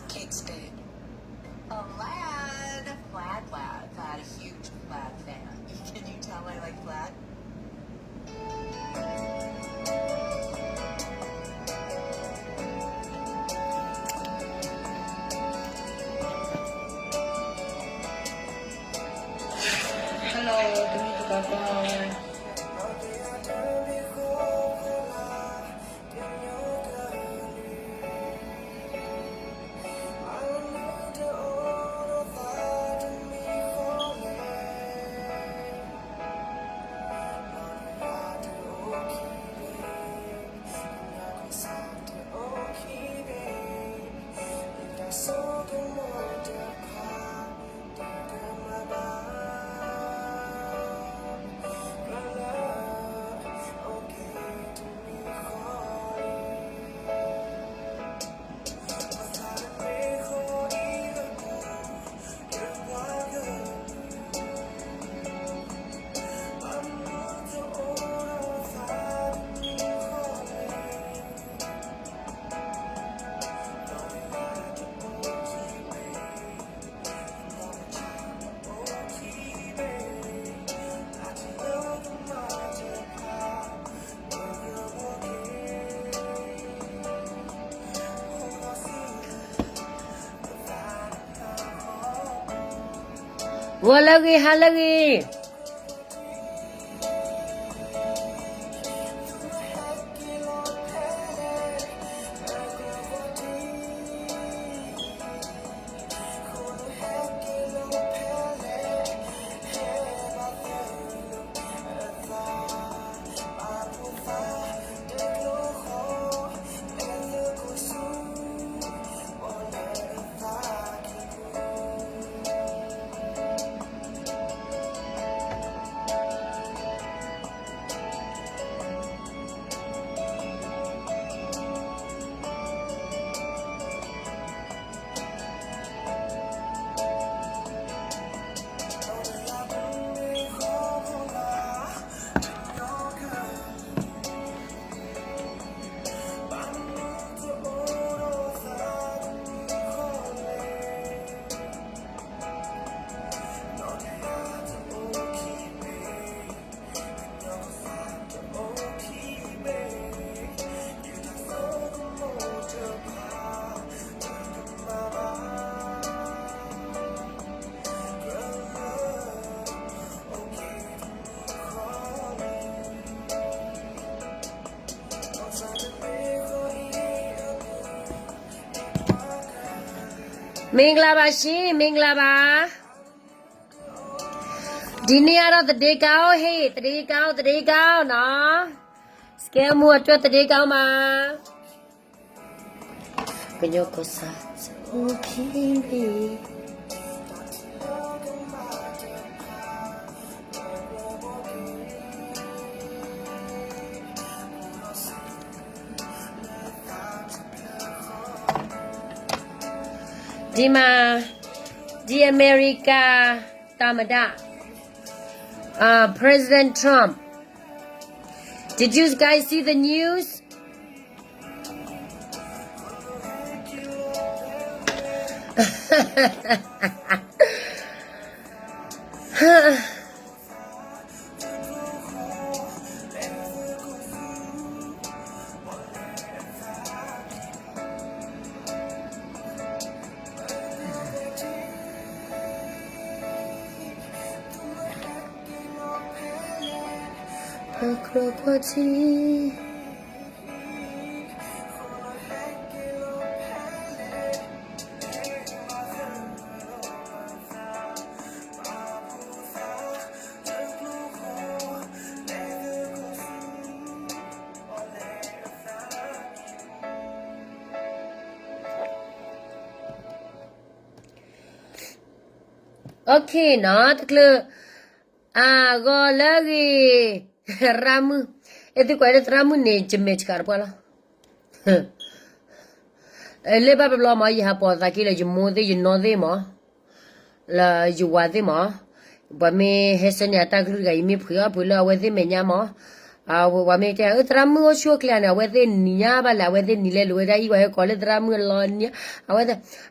Kate's big. A lad, lad, lad, lad, a huge lad fan. Can you tell I like lad? Hello, တမံၤတကီၢ်ပၢ် ဂီၤလၢအဂ့ၤ ဟါလၢအဂ့ၤ မင်္ဂလာပါရှင် မင်္ဂလာပါ ဒီနေ့ကတော့သတင်းကောင်းဟေ့ သတင်းကောင်း သတင်းကောင်းနော် စကဲမူအတွက်သတင်းကောင်းပါ ကညီကီၢ်စဲၣ် ဒ်မး ဒ်အမဲရကၤ သမ္မတ uh, President Trump. Did you guys see the news? โอเค နော် တချုး အဂီၤလၢအဂ့ၤ ရၢ်မုၢ် အဲၣ်သုကွၢ်လၢ သရၣ်မုၣ်န့ၣ် ယမဲာ်ဆှးတပှၢ်လီၤ လၢဘၣ်တဘျီမး ယဟးပိာ်သးက့ၤလၢယမိၢ်သ့ၣ်ယနီၢ်သ့ၣ်မး လၢယဝၤသ့ၣ်မး ပှၤမ့ၢ်ဟဲဆှၢန့ၢ်အတၢ်ကလုၢ်တဂၤ ယမ့ၢ်ဖှံအီၣ်ဖှံလၢအဝဲသ့ၣ်မဲာ်ညါမး ပှၤမ့ၢ်တဲ အၢ သရၣ်မုၣ်အိၣ်ဆူၣ်အိၣ်ချ့န့ၣ် အဝဲသ့ၣ်နံၤညါဘၣ်လဲၣ်, အဝဲသ့ၣ်နံၤလဲၤလိာ်ဝဲဒၣ်အံၤ ပှၤဟဲကိးလၢသရၣ်မုၣ်အလီၤနံၤ, အဝဲ,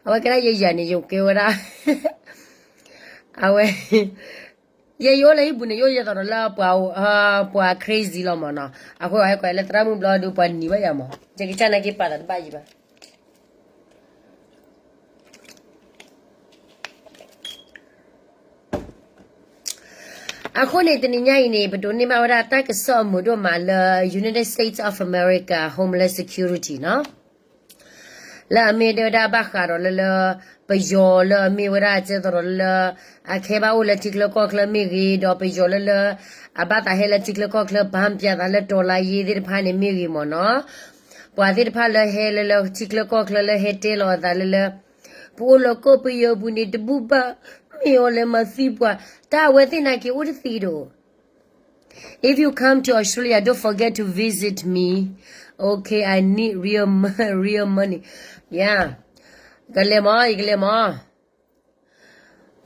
အဝဲကဲဒၣ်ယဲယၤန့ၣ် ယကဲဝဲဒၣ် အဝဲ, ယဲယအိၣ်လၢဟံၣ်ပူၤန့ၣ် ယအိၣ်ယဲသိးဒီးလၢပှၤ, ပှၤ crazy လီၤမၢ်နီၤ, အဃိဟဲကိးလၢသရၣ်မုၣ်ဘျီဒုး ပှၤနံၤဘၣ်ယၤမၢ်, ယကစၢ်နာ်က့ၤပာ်သးတဘၣ်ယံၤဘၣ်. အဃိန့ၣ် တနံၤညါအံၤန့ၣ် ပဒိးန့ၢ်ဘၣ်ဝဲဒၣ် တၢ်ကစီၣ်အမုာ်ဒိၣ်မးလၢ United States of America Homeland Security နီၤ, လၢအမ့ၢ်ဒၣ်ဝဲဒၣ်ဘၣ်ဃးဒီးလၢလၢ ပယီၤလၢအမ့ၢ်ဝဲဒၣ်ကဲသိးဒီးလၢလၢ အကဲဘၣ်အိၣ်လၢထံချၢကီၢ်ချၢမ့ၢ်ဂ့ၤ, ဒီးပယီၤလၢလၢ အဘၣ်သးဟဲလၢထံချၢကီၢ်ချၢ ဘၣ်ပျးသးလၢ တော်လှန်ရေး သ့ၣ်တဖၣ်န့ၣ်မ့ၢ်ဂ့ၤမၢ်နီၤ, ပှၤသ့ၣ်တဖၣ်လၢဟဲလၢလၢထံချၢကီၢ်ချၢလၢဟဲတဲလီၤအသးလၢလၢ ပအိၣ်လၢကီၢ်ပယီၤပူၤန့ၣ်တဘူၣ်ဘၣ်, မ့ၢ်အီၤလဲၤမၤသံပှၤ, တၢ်အဝဲသ့ၣ်နာ်က့ၤအိၣ်တသ့ဒီး If you come to Australia, don't forget to visit me. Okay, I need real, real money. Yeah. ကလဲၤမး, ယကလဲၤမး.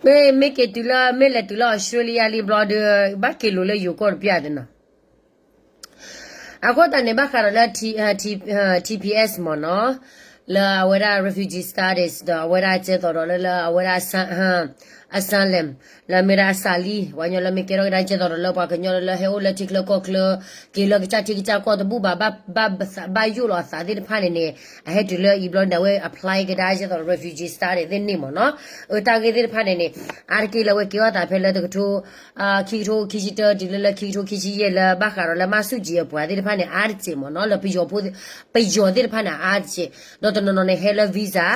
မ့ၢ်, မ့ၢ်က့ၤတုၤလၢ, မ့ၢ်လဲၤတုၤလၢ Australia လံဘျီဒီး ဘၣ်က့ၤလိာ်လၢယိၤကီၢ်တပျၢ်တနီၤ. အဃိသတးန့ၣ် ဘၣ်ဃးဒီးလၢ T, T, TPS မၢ်နီၤ, လၢအဝဲဒၣ် refugee status ဒီးအဝဲဒၣ်ကဲသိးဒီးလၢလၢ အဝဲဒၣ် asylum လၢအမ့ၢ်ဒၣ်အစးလံ, ပှၤကညီလၢမ့ၢ်ကဲထီၣ်ကဒါကဲသိးဒီးလၢ ပှၤကညီလၢလၢဟဲအိၣ်လၢထံချၢကီၢ်ချၢ, က့ၤလၢကစၢ်ထံကစၢ်ကီၢ်တဘူၣ်ဘၣ်, ဘၣ်ယိၣ်လီၤအသးသ့ၣ်တဖၣ်န့ၣ်န့ၣ်, အဟဲတုၤလၢအံၤဘျီန့ၣ် အဝဲ apply ကဒါကဲသိးဒီး refugee status သ့ၣ်န့ၣ်မၢ်နီၤ. အတၢ်ဂ့ၢ်သ့ၣ်တဖၣ်န့ၣ်န့ၣ်, အါတက့ၢ်လၢအဝဲကဲထီၣ်သးဖဲလၢတကထိ, ခံကထိခံဆံတၢ တုၤလၢလၢခံကထိခံဆံယဲၢ်လၢ ဘၣ်ဃးဒီးလၢမၤဆူၣ်ကၠံအပှၤသ့ၣ်တဖၣ်န့ၣ် အါတက့ၢ်မၢ်နီၤ, လၢပယီၤဖိ, ပယီၤသ့ၣ်တဖၣ်န့ၣ် အါတက့ၢ်, ဒီးတနီၤနီၤန့ၣ် ဟဲလၢ visa,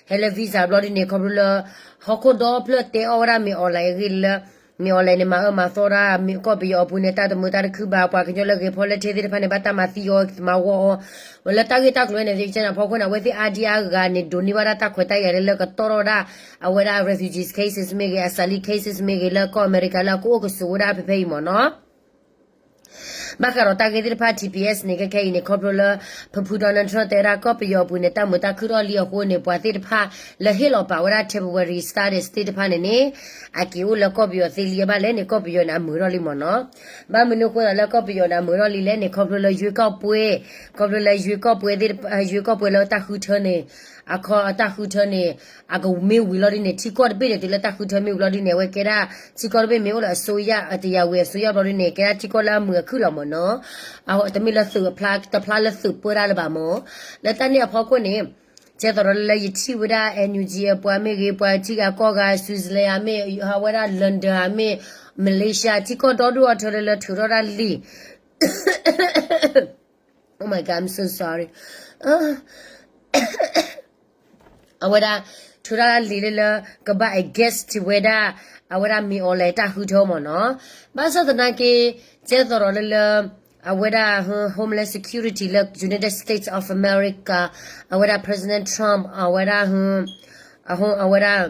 ဟဲလၢ visa ဘျီဒ်န့ၣ် ခီဖျိလၢ ဟီၣ်ခိၣ်ဒီဖျၢၣ်တဲအီၣ်ဝဲဒၣ် မ့ၢ်အီၤလဲၣ်အဂ့ၢ်လၢ, မ့ၢ်အီၤလဲၣ်န့ၣ် မၤအၢမၤသီဒၣ် ကီၢ်ပယီၤအပူၤန့ၣ် တၢ်တမုာ်တၢ်တခုဘၣ်, ပှၤကညီလၢဂဲၤဖီလၢထဲသ့ၣ်တဖၣ်န့ၣ် ဘၣ်တၢ်မၤသံအီၤ မၤဝီအီၤ, လၢတၢ်ဂ့ၢ်တၢ်ကျိၤန့ၣ် ကဲန့ၣ်အဖီခိၣ်န့ၣ် အဝဲသ့ၣ်အါဒံအါဂၤန့ၣ် ဒိးန့ၢ်ဘၣ်ဒၣ်တၢ်ခွဲးတၢ်ယာ်လၢလၢကတီၢ်ထီၣ်ဝဲဒၣ် အဝဲဒၣ် refugees cases မ့ၢ်ဂ့ၤ, asylum cases မ့ၢ်ဂ့ၤ, လၢကီၢ်အမဲရကၤလၢအကအိၣ်ကဆိးဝဲဒၣ်ဖဲဖဲအံၤမၢ်နီၤ. ဘၣ်ဃးဒီးတၢ်ဂ့ၢ်သ့ၣ်တဖၣ် TPS န့ၣ် ခဲခဲအံၤန့ၣ် ခီဖျိလၢ ဖုဖု Donald Trump တဲဝဲဒၣ် ကီၢ်ပယီၤအပူၤန့ၣ် တၢ်မုာ်တၢ်ခုၣ်ထီၣ်လံအဃိန့ၣ် ပှၤသ့ၣ်တဖၣ်လၢဟ့ၣ်လီၤပာ်ဝဲဒၣ် temporary status သ့ၣ်တဖၣ်န့ၣ်န့ၣ် အက့ၤအိၣ်လၢကီၢ်ပယီၤသ့လံဘၣ်လဲၣ်န့ၣ် ကီၢ်ပယီၤန့ၣ် အမုာ်ထီၣ်လံမၢ်နီၤ. ဘၣ်မနုၤအဃိသတးလၢကီၢ်ပယီၤန့ၣ် အမုာ်ထီၣ်လံလဲၣ်န့ၣ် ခီဖျိလၢ ရွေးကောက်ပွဲ, ခီဖျိလၢ ရွေးကောက်ပွဲသ့ၣ်, ရွေးကောက်ပွဲ လၢတၢ်ဃုထၢန့ၣ် အခီတၢ်ဃုထၢန့ၣ် အကမ့ၢ်ဝံၤလီၤဒ်န့ၣ် ထံကီၢ်တဘ့ၣ်န့ၣ် တုၤလၢတၢ်ဃုထၢမ့ၢ်ဝံၤလီၤဒ်န့ၣ် အဝဲကဲဒၣ် ထံကီၢ်တဘ့ၣ်မ့ၢ်အိၣ်လၢအစိုးရ, တရားဝင်အစိုးရ ဘျီဒ်န့ၣ် ကဲဒၣ်ထံကီၢ်လၢအမုာ်အခုၣ်လီၤမၢ်နီၤ. တမ့ၢ်လၢသုးအဖျါ, တဖျါလၢသုးပၢတၢ်လၢၤဘၣ်မၢ်. လၢတၢ်န့ၣ်အဖီခိၣ်န့ၣ် ကဲသိးဒီးလၢယထံၣ်ဝဲဒၣ် NUG အပှၤမ့ၢ်ဂ့ၤ, ပှၤထံဂၤကီၢ်ဂၤ, Switzerland ဧါမ့ၢ်, အဝဲဒၣ် London ဧါမ့ၢ်, Malaysia ထံကီၢ်ဒီဒူၣ်အီၤထၢလၢလၢထုးထီၣ်တၢ်လံာ် Oh my God, I'm so sorry. အဝဲဒၣ် ထုးထီၣ်တၢ်လံာ်လၢလၢ ကဘၣ် against ဝဲဒၣ် အဝဲဒၣ် မ့ၢ်အီၤလဲၣ် တၢ်ဃုထၢမၢ်နီၤ. ဘၣ်ဆၣ်သနာ်က့ ကဲသိးဒီးလၢလၢ အဝဲဒၣ် Homeland Security လၢ United States of America အဝဲဒၣ် President Trump အဝဲဒၣ် အဝဲဒၣ်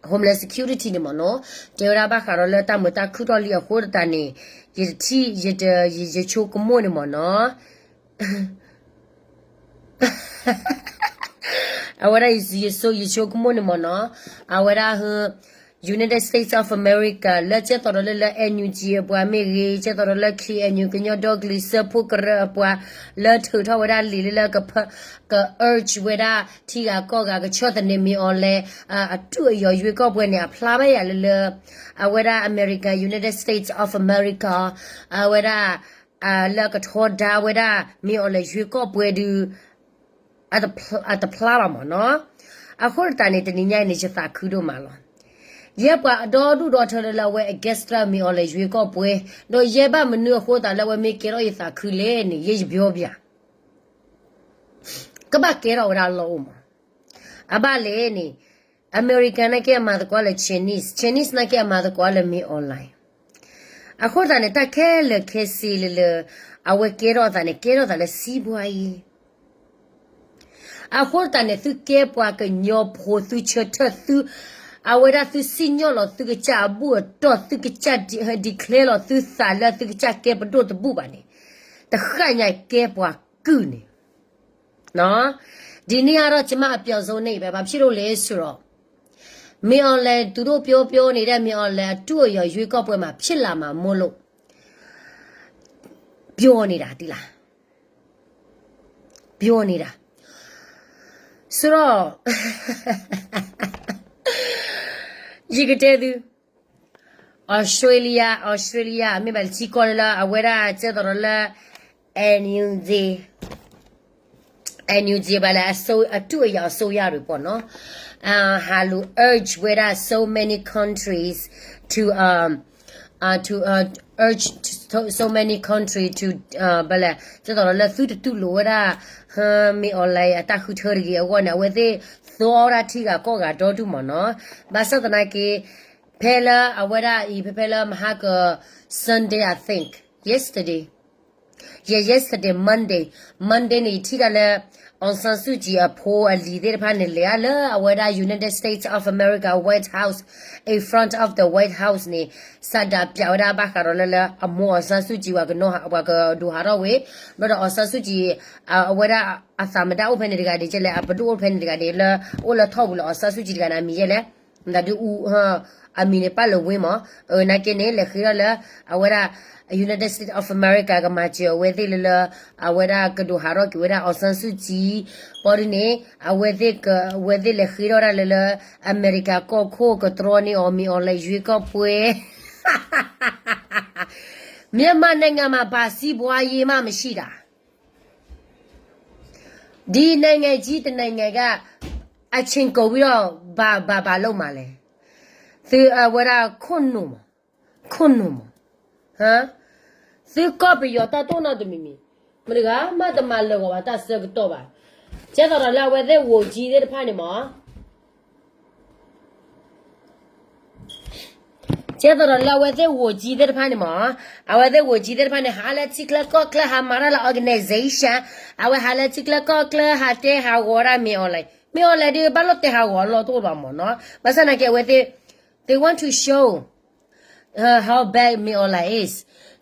Homeland Security န့ၣ်မၢ်နီၤ တဲဝဲဒၣ်ဘၣ်ဃးဒီးလၢတၢ်မုာ်တၢ်ခုၣ်ထီၣ်လံအဃိသတးန့ၣ် ယတထံၣ် ယတ, ယဆိကမိၣ်န့ၣ်မၢ်နီၤ အဝဲဒၣ် ယဆိကမိၣ်န့ၣ်မၢ်နီၤ အဝဲဒၣ် United States of America လၢကဲသိးဒီးလၢလၢ NUG အပှၤမ့ၢ်ဂ့ၤ, ကဲသိးဒီးလၢ KNU ကညီဒီကလုာ်စၢဖှိၣ်ကရၢအပှၤ လၢထုးထီၣ်ဝဲဒၣ်လံာ်လၢလၢ က urge ဝဲဒၣ် ထံဂၤကီၢ်ဂၤကဆီၣ်သနံးမ့ၢ်အီၤလဲၣ် အတုၢ်အယီၤ ရွေးကောက်ပွဲန့ၣ် အဖျါဘၣ်ယၤလၢလၢ အဝဲဒၣ် America, United States of America အဝဲဒၣ် လၢကထီဒါဝဲဒၣ် မ့ၢ်အီၤလဲၣ် ရွေးကောက်ပွဲဒုး အတဖျါဘၣ်မၢ်နီၤ. အဃိသတးန့ၣ် တနံၤညါအံၤန့ၣ် ယသးခုဒိၣ်မးလီၤ. ယဲပှၤဒီဒူၣ်ဒီထၢလၢလၢအဝဲ against မ့ၢ်အီၤလဲၣ် ရွေးကောက်ပွဲ, ဒီးယဲဘၣ်မနုၤအဃိသတးလၢအဝဲမ့ၢ်ကဲထီၣ်ယသးခုလဲၣ်န့ၣ် ယဲယပြောပြ ကဘၣ်ကဲထီၣ်ဝဲဒၣ်လီၢ်အိၣ်မး. အဘၣ်လဲၣ်န့ၣ် America နာ်က့အမၤသကိးလၢ Chinese, Chinese နာ်က့အမၤသကိးလၢ မ့ၢ်အီၤလဲၣ်. အဃိသတးန့ၣ် တၢ်ခဲလၢာ်ခဲဆ့လၢလၢ အဝဲကဲထီၣ်အသးန့ၣ် ကဲထီၣ်သးလၢစံးဘှါအံၤ အဃိသတးန့ၣ် သုကဲပှၤကညီဖိ သုဆၢထၢၣ်သု, အဝဲဒၣ်သုစံၣ်ညီၣ်လီၤသုကစၢ်အဘူၣ်အတီၢ် သုကစၢ် declare လီၤသုသးလၢသုကစၢ်ကဲပဒိၣ်တဘူၣ်ဘၣ်န့ၣ်, တဃၣ်ညါကဲပှၤကုၢ်န့ၣ် ဒီနေ့ကတော့ ကျွန်မအပျော်ဆုံးနေ့ပဲ, ဘာဖြစ်လို့လဲဆိုတော့ မ့ၢ်အီၤလဲၣ် သူတို့ပြောပြောနေတဲ့ မ့ၢ်အီၤလဲၣ် အတုအယိာ် ရွေးကောက်ပွဲမှာ ဖြစ်လာမှာမို့လို့, ပျီၤန့ၢ်ဒၣ်တံၢ်လၢ်, ပျီၤန့ၢ်ဒၣ်. ဆိုတော့ ယကတဲသု Australia, Australia မ့ၢ်ဘၣ်လၢထံကီၢ်လၢအဝဲဒၣ်ကဲသိးဒီးလၢ NUG, NUG ဘၣ်လၢ အတူးအယၤအစိုးရတွေပေါ့နော်, ဟးလူၤ urge ဝဲဒၣ် so many countries to, um, uh, to, uh, urge so many country to, uh, ဘၣ်လဲၣ် ကဲသိးဒီးလၢသုတတူၢ်လိာ်ဝဲဒၣ် မ့ၢ်အီၤလဲၣ်အတၢ်ဃုထၢတဂ့ၤအဂီၢ်န့ၣ် အဝဲသ့ၣ်သီအီၣ်ဒၣ်ထံဂၤကီၢ်ဂၤဒီဒူၣ်မ့ၢ်နီၤ. ဘၣ်ဆၣ်သနာ်က့ ဖဲလၢအဝဲဒၣ်အံၤ ဖဲဖဲလၢမဟါက Sunday, I think yesterday, yeah, yesterday, Monday, Monday န့ၣ် ယထံၣ်တၢ်လၢ အောင်ဆန်းစုကြည် အဖိအလံၤသ့ၣ်တဖၣ်န့ၣ် လဲၤအါလၢအဝဲဒၣ် United States of America White House, in front of the White House န့ၣ် ဆန္ဒပြဝဲဒၣ်ဘၣ်ဃးဒီးလၢလၢအမိၢ် အောင်ဆန်းစုကြည် ပှၤကနီၤ ပှၤကဒိးဟးထီၣ်ဝဲ, ဘျီဒီး အောင်ဆန်းစုကြည် အဝဲဒၣ်အသးမတၤအိၣ်ဖဲန့ၣ်တဂၤဒ်လဲၣ်, အပဒိၣ်အိၣ်ဖဲန့ၣ်တဂၤဒ်လၢ အိၣ်လၢထီၣ်ပူၤလၢ အောင်ဆန်းစုကြည် တဂၤန့ၣ် အမံၤယဲလဲၣ်, မတၤဒုးအူ အမံၤန့ၣ်ပာ်လၢဝ့မး, နာ်က့န့ၣ် လဲၤဃ့ထီၣ်လၢ အဝဲဒၣ် United States of America ကမၤစၢၤအဝဲသ့ၣ်လၢလၢ အဝဲဒၣ်ကဒိးဟးထီၣ်က့ၤဝဲဒၣ် အောင်ဆန်းစုကြည်, ဘီဒ်န့ၣ် အဝဲသ့ၣ်က အဝဲသ့ၣ်လဲၤဃ့ထီၣ်ဒၣ်လၢလၢ အမဲရကၤကီၢ်ခိၣ်ကတြီန့ၢ်အီၤ မ့ၢ်အီၤလဲၣ် ရွေးကောက်ပွဲ မြန်မာနိုင်ငံမှာ ဘာစီးပွားရေးမှ မရှိတာ ဒီနိုင်ငံကြီးတစ်နိုင်ငံက အချိန်ကုန်ပြီးတော့ ဘာ ဘာ ဘာလုပ်မှာလဲ သုအဝဲဒၣ်ခိၣ်နူာ်မး ခိၣ်နူာ်မး သုကီၢ်ပယီၤတၢ်တိၢ်နီၣ်တမံၤမံၤ မတဂၤမးတမၤလၢာ်ဂီၤဘၣ်တၢ်ဆၢကတီၢ်ဘၣ်. ကဲသိးဒီးလၢအဝဲသ့ၣ် ဝန်ကြီး သ့ၣ်တဖၣ်န့ၣ်မး ကဲသိးဒီးလၢအဝဲသ့ၣ် ဝန်ကြီး သ့ၣ်တဖၣ်န့ၣ်မး အဝဲသ့ၣ် ဝန်ကြီး သ့ၣ်တဖၣ်န့ၣ် ဟးလၢထံချၢကီၢ်ချၢ ဟးမၤတၢ်လၢ organization, အဝဲဟးလၢထံချၢကီၢ်ချၢ ဟးတဲဟးဂီၤဒၣ် မ့ၢ်အီၤလဲၣ် မ့ၢ်အီၤလဲၣ်ဒီး ဘၣ်လိၣ်တဲဟးဂီၤအလီၢ်တအိၣ်ဘၣ်မးနီၤ. ဘၣ်ဆၣ်သနာ်က့ အဝဲသ့ၣ် they want to show how bad မ့ၢ်အီၤလဲၣ် is.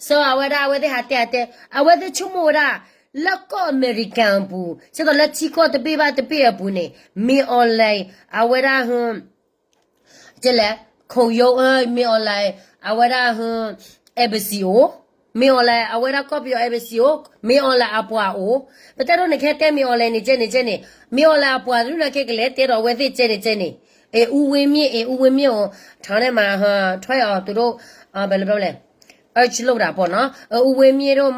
So အဝဲဒၣ် အဝဲသ့ၣ်ဟးတဲဟးတဲ အဝဲသ့ၣ်ဆိကမိၣ်ဝဲဒၣ် လၢကီၢ်အမဲရကၤအပူၤ ကဲသိးလၢထံကီၢ်တဘ့ၣ်ဘၣ်တဘ့ၣ်အပူၤန့ၣ် မ့ၢ်အီၤလဲၣ် အဝဲဒၣ် ကလဲၣ် ခုံရုံး မ့ၢ်အီၤလဲၣ် အဝဲဒၣ် embassy အိၣ် မ့ၢ်အီၤလဲၣ် အဝဲဒၣ်ကီၢ်ပယီၤ embassy အိၣ် မ့ၢ်အီၤလဲၣ်အပှၤအိၣ် ပတဲဒိးန့ၣ် ခဲတဲမ့ၢ်အီၤလဲၣ်န့ၣ် ကဲန့ၣ် ကဲန့ၣ် မ့ၢ်အီၤလဲၣ်အပှၤတဒူၣ်န့ၣ်က့ ကလဲၤတဲဒီးအဝဲသ့ၣ် ကဲန့ၣ် ကဲန့ၣ် အူဝ့မ့ၢ် အူဝ့မ့ၢ်အိၣ် ထီန့ၣ်မး ထွဲအီၤ သူတို့ ဘယ်လိုပြောလဲ urge လုပ်တာပေါ့နော် အူဝ့မ့ၢ်ဒိၣ်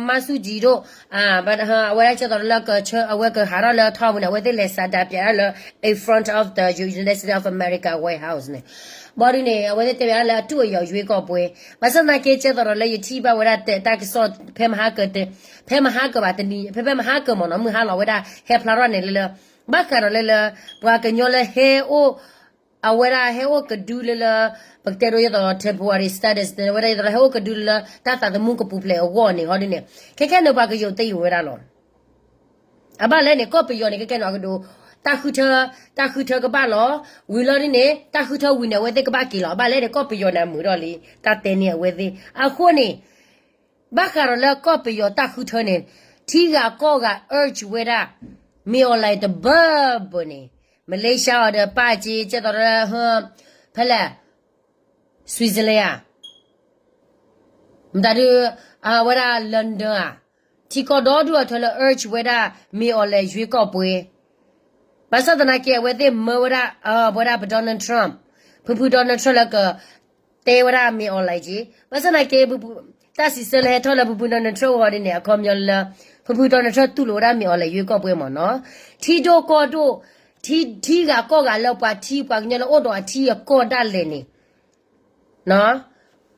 မဆူၣ်ကၠံဒိၣ် အဝဲဒၣ်ကဲသိးလၢကဆၢ အဝဲကဟးထီၣ်လၢထီပူၤန့ၣ် အဝဲသ့ၣ်လဲၤဆန္ဒပြလၢ in front of the United States of America White House န့ၣ် ဘီဒ်န့ၣ် အဝဲသ့ၣ်တဲဝဲဒၣ်လၢအတူးအယီၤ ရွေးကောက်ပွဲ ဘၣ်ဆၣ်သနာ်က့ ကဲသိးဒီးလၢယထံၣ်ဘၣ်ဝဲဒၣ်တၢ်ကစီၣ် ဖဲမဟါက ဖဲမဟါကဘၣ်တနံၤ ဖဲဖဲမဟါကမ့ၢ်နီၤ မုၢ်ဟါလီၤဝဲဒၣ် ဟဲဖျါထီၣ်န့ၣ်လၢလၢ ဘၣ်ဃးဒီးလၢလၢ ပှၤကညီလၢဟဲအိၣ် အဝဲဒၣ်ဟဲအိၣ်ကဒုလၢလၢ ပကတဲဒိးယဲသိး temporary status န့ၣ် ဝဲဒၣ်ယဲသိးလၢဟဲအိၣ်ကဒုလၢလၢ တၢ်သးသမူကပူၤဖျဲးအဂီၢ်န့ၣ် ဟီဒ်န့ၣ် ခဲခဲန့ၣ် ပှၤကယိၤသ့ယိၤဝဲဒၣ်လီၤ. အဘၣ်လဲၣ်န့ၣ် ကီၢ်ပယီၤန့ၣ် ခဲခဲန့ၣ် အကဒိး တၢ်ဃုထၢ တၢ်ဃုထၢကဘၣ်လီၤ. ဝံၤလီၤဒ်န့ၣ် တၢ်ဃုထၢဝံၤန့ၣ် အဝဲသ့ၣ်ကဘၣ်က့ၤလီၤ. အဘၣ်လဲၣ်န့ၣ် ကီၢ်ပယီၤန့ၣ် အမုာ်ထီၣ်လံ တၢ်တဲန့ၢ်အဝဲသ့ၣ် အဃိန့ၣ် ဘၣ်ဃးဒီးလၢကီၢ်ပယီၤတၢ်ဃုထၢန့ၣ် ထံဂၤကီၢ်ဂၤ urge ဝဲဒၣ် မ့ၢ်အီၤလဲၣ်တဘၢဘၢန့ၣ် Malaysia အီၤဒီးပာ်က့ၤ ကဲသိးဒီး ဖဲလဲၣ် Switzerland ဧါ မတၤဒုး အဝဲဒၣ် London ဧါ ထံကီၢ်ဒီဒူၣ်အထၢလၢ urge ဝဲဒၣ် မ့ၢ်အီၤလဲၣ် ရွေးကောက်ပွဲ ဘၣ်ဆၣ်သနာ်က့ အဝဲသ့ၣ်မၢဝဲဒၣ် အဝဲဒၣ်ပ Donald Trump ဖုဖု Donald Trump လၢက တဲဝဲဒၣ်မ့ၢ်အီၤလဲၣ်က့ ဘၣ်ဆၣ်သနာ်က့ တၢ်စံးဆၢလၢဟဲထီၣ်လၢဖုဖု Donald Trump အဂီၢ်ဒ်န့ၣ် အခီပညီလၢ ဖုဖု Donald Trump တူၢ်လိာ်ဝဲဒၣ်မ့ၢ်အီၤလဲၣ် ရွေးကောက်ပွဲ မ့ၢ်နီၤ ထံဒိၣ်ကီၢ်ဒိၣ် ထံ ထံဂၤကီၢ်ဂၤလၢပှၤထံပှၤကညီလၢအိၣ်ဒီးအထံအကီၢ်ဒၣ်လဲာ်န့ၣ်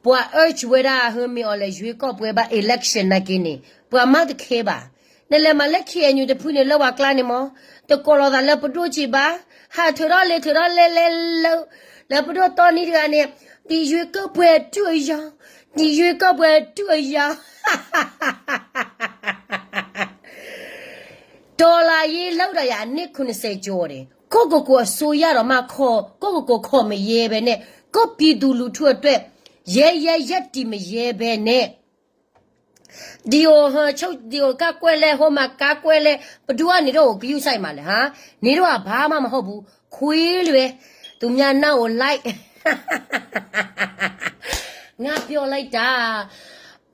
ပှၤ urge ဝဲဒၣ် ဟၢမ့ၢ်အီၤလဲၣ် ရွေးကောက်ပွဲ ဘၣ် election နာ်က့န့ၣ် ပှၤမၤတခဲဘၣ်. နလဲၤမၤလၢ K N U တဖုန့ၣ် လၢပှၤကျါန့ၣ်မး တကိးလီၤသးလၢပဒိၣ်က့ဘၣ် ဟးထုးထီၣ်လဲၤထုးထီၣ်လဲၤလဲၤလၢ လၢပဒိၣ်တီနံၤတဂၤန့ၣ် ဒီရွေးကောက်ပွဲတူးအယီၤ ဒီရွေးကောက်ပွဲတူးအယီၤ တော်လှန်ရေးလုပ်တာရာ နှစ်ခုနှစ်ဆယ်ကျော်တယ် ကိုယ့်ကိုယ်ကိုယ်အစိုးရတောင်မှ ခေါ် ကိုယ့်ကိုယ်ကိုယ်ခေါ်မရဲပဲနဲ့ ကိုယ့်ပြည်သူလူထုအတွက် ရဲရဲရပ်တည်မရဲပဲနဲ့ ဒီဟိုချုပ်ဒီဟိုကကွဲလဲဟိုမှာကကွဲလဲ ဘယ်သူကနေတော့ဂရုစိုက်မှာလဲဟာ နေတော့ကဘာမှမဟုတ်ဘူးခွေးလွဲသူများနောက်ကိုလိုက်ငါပြောလိုက်တာ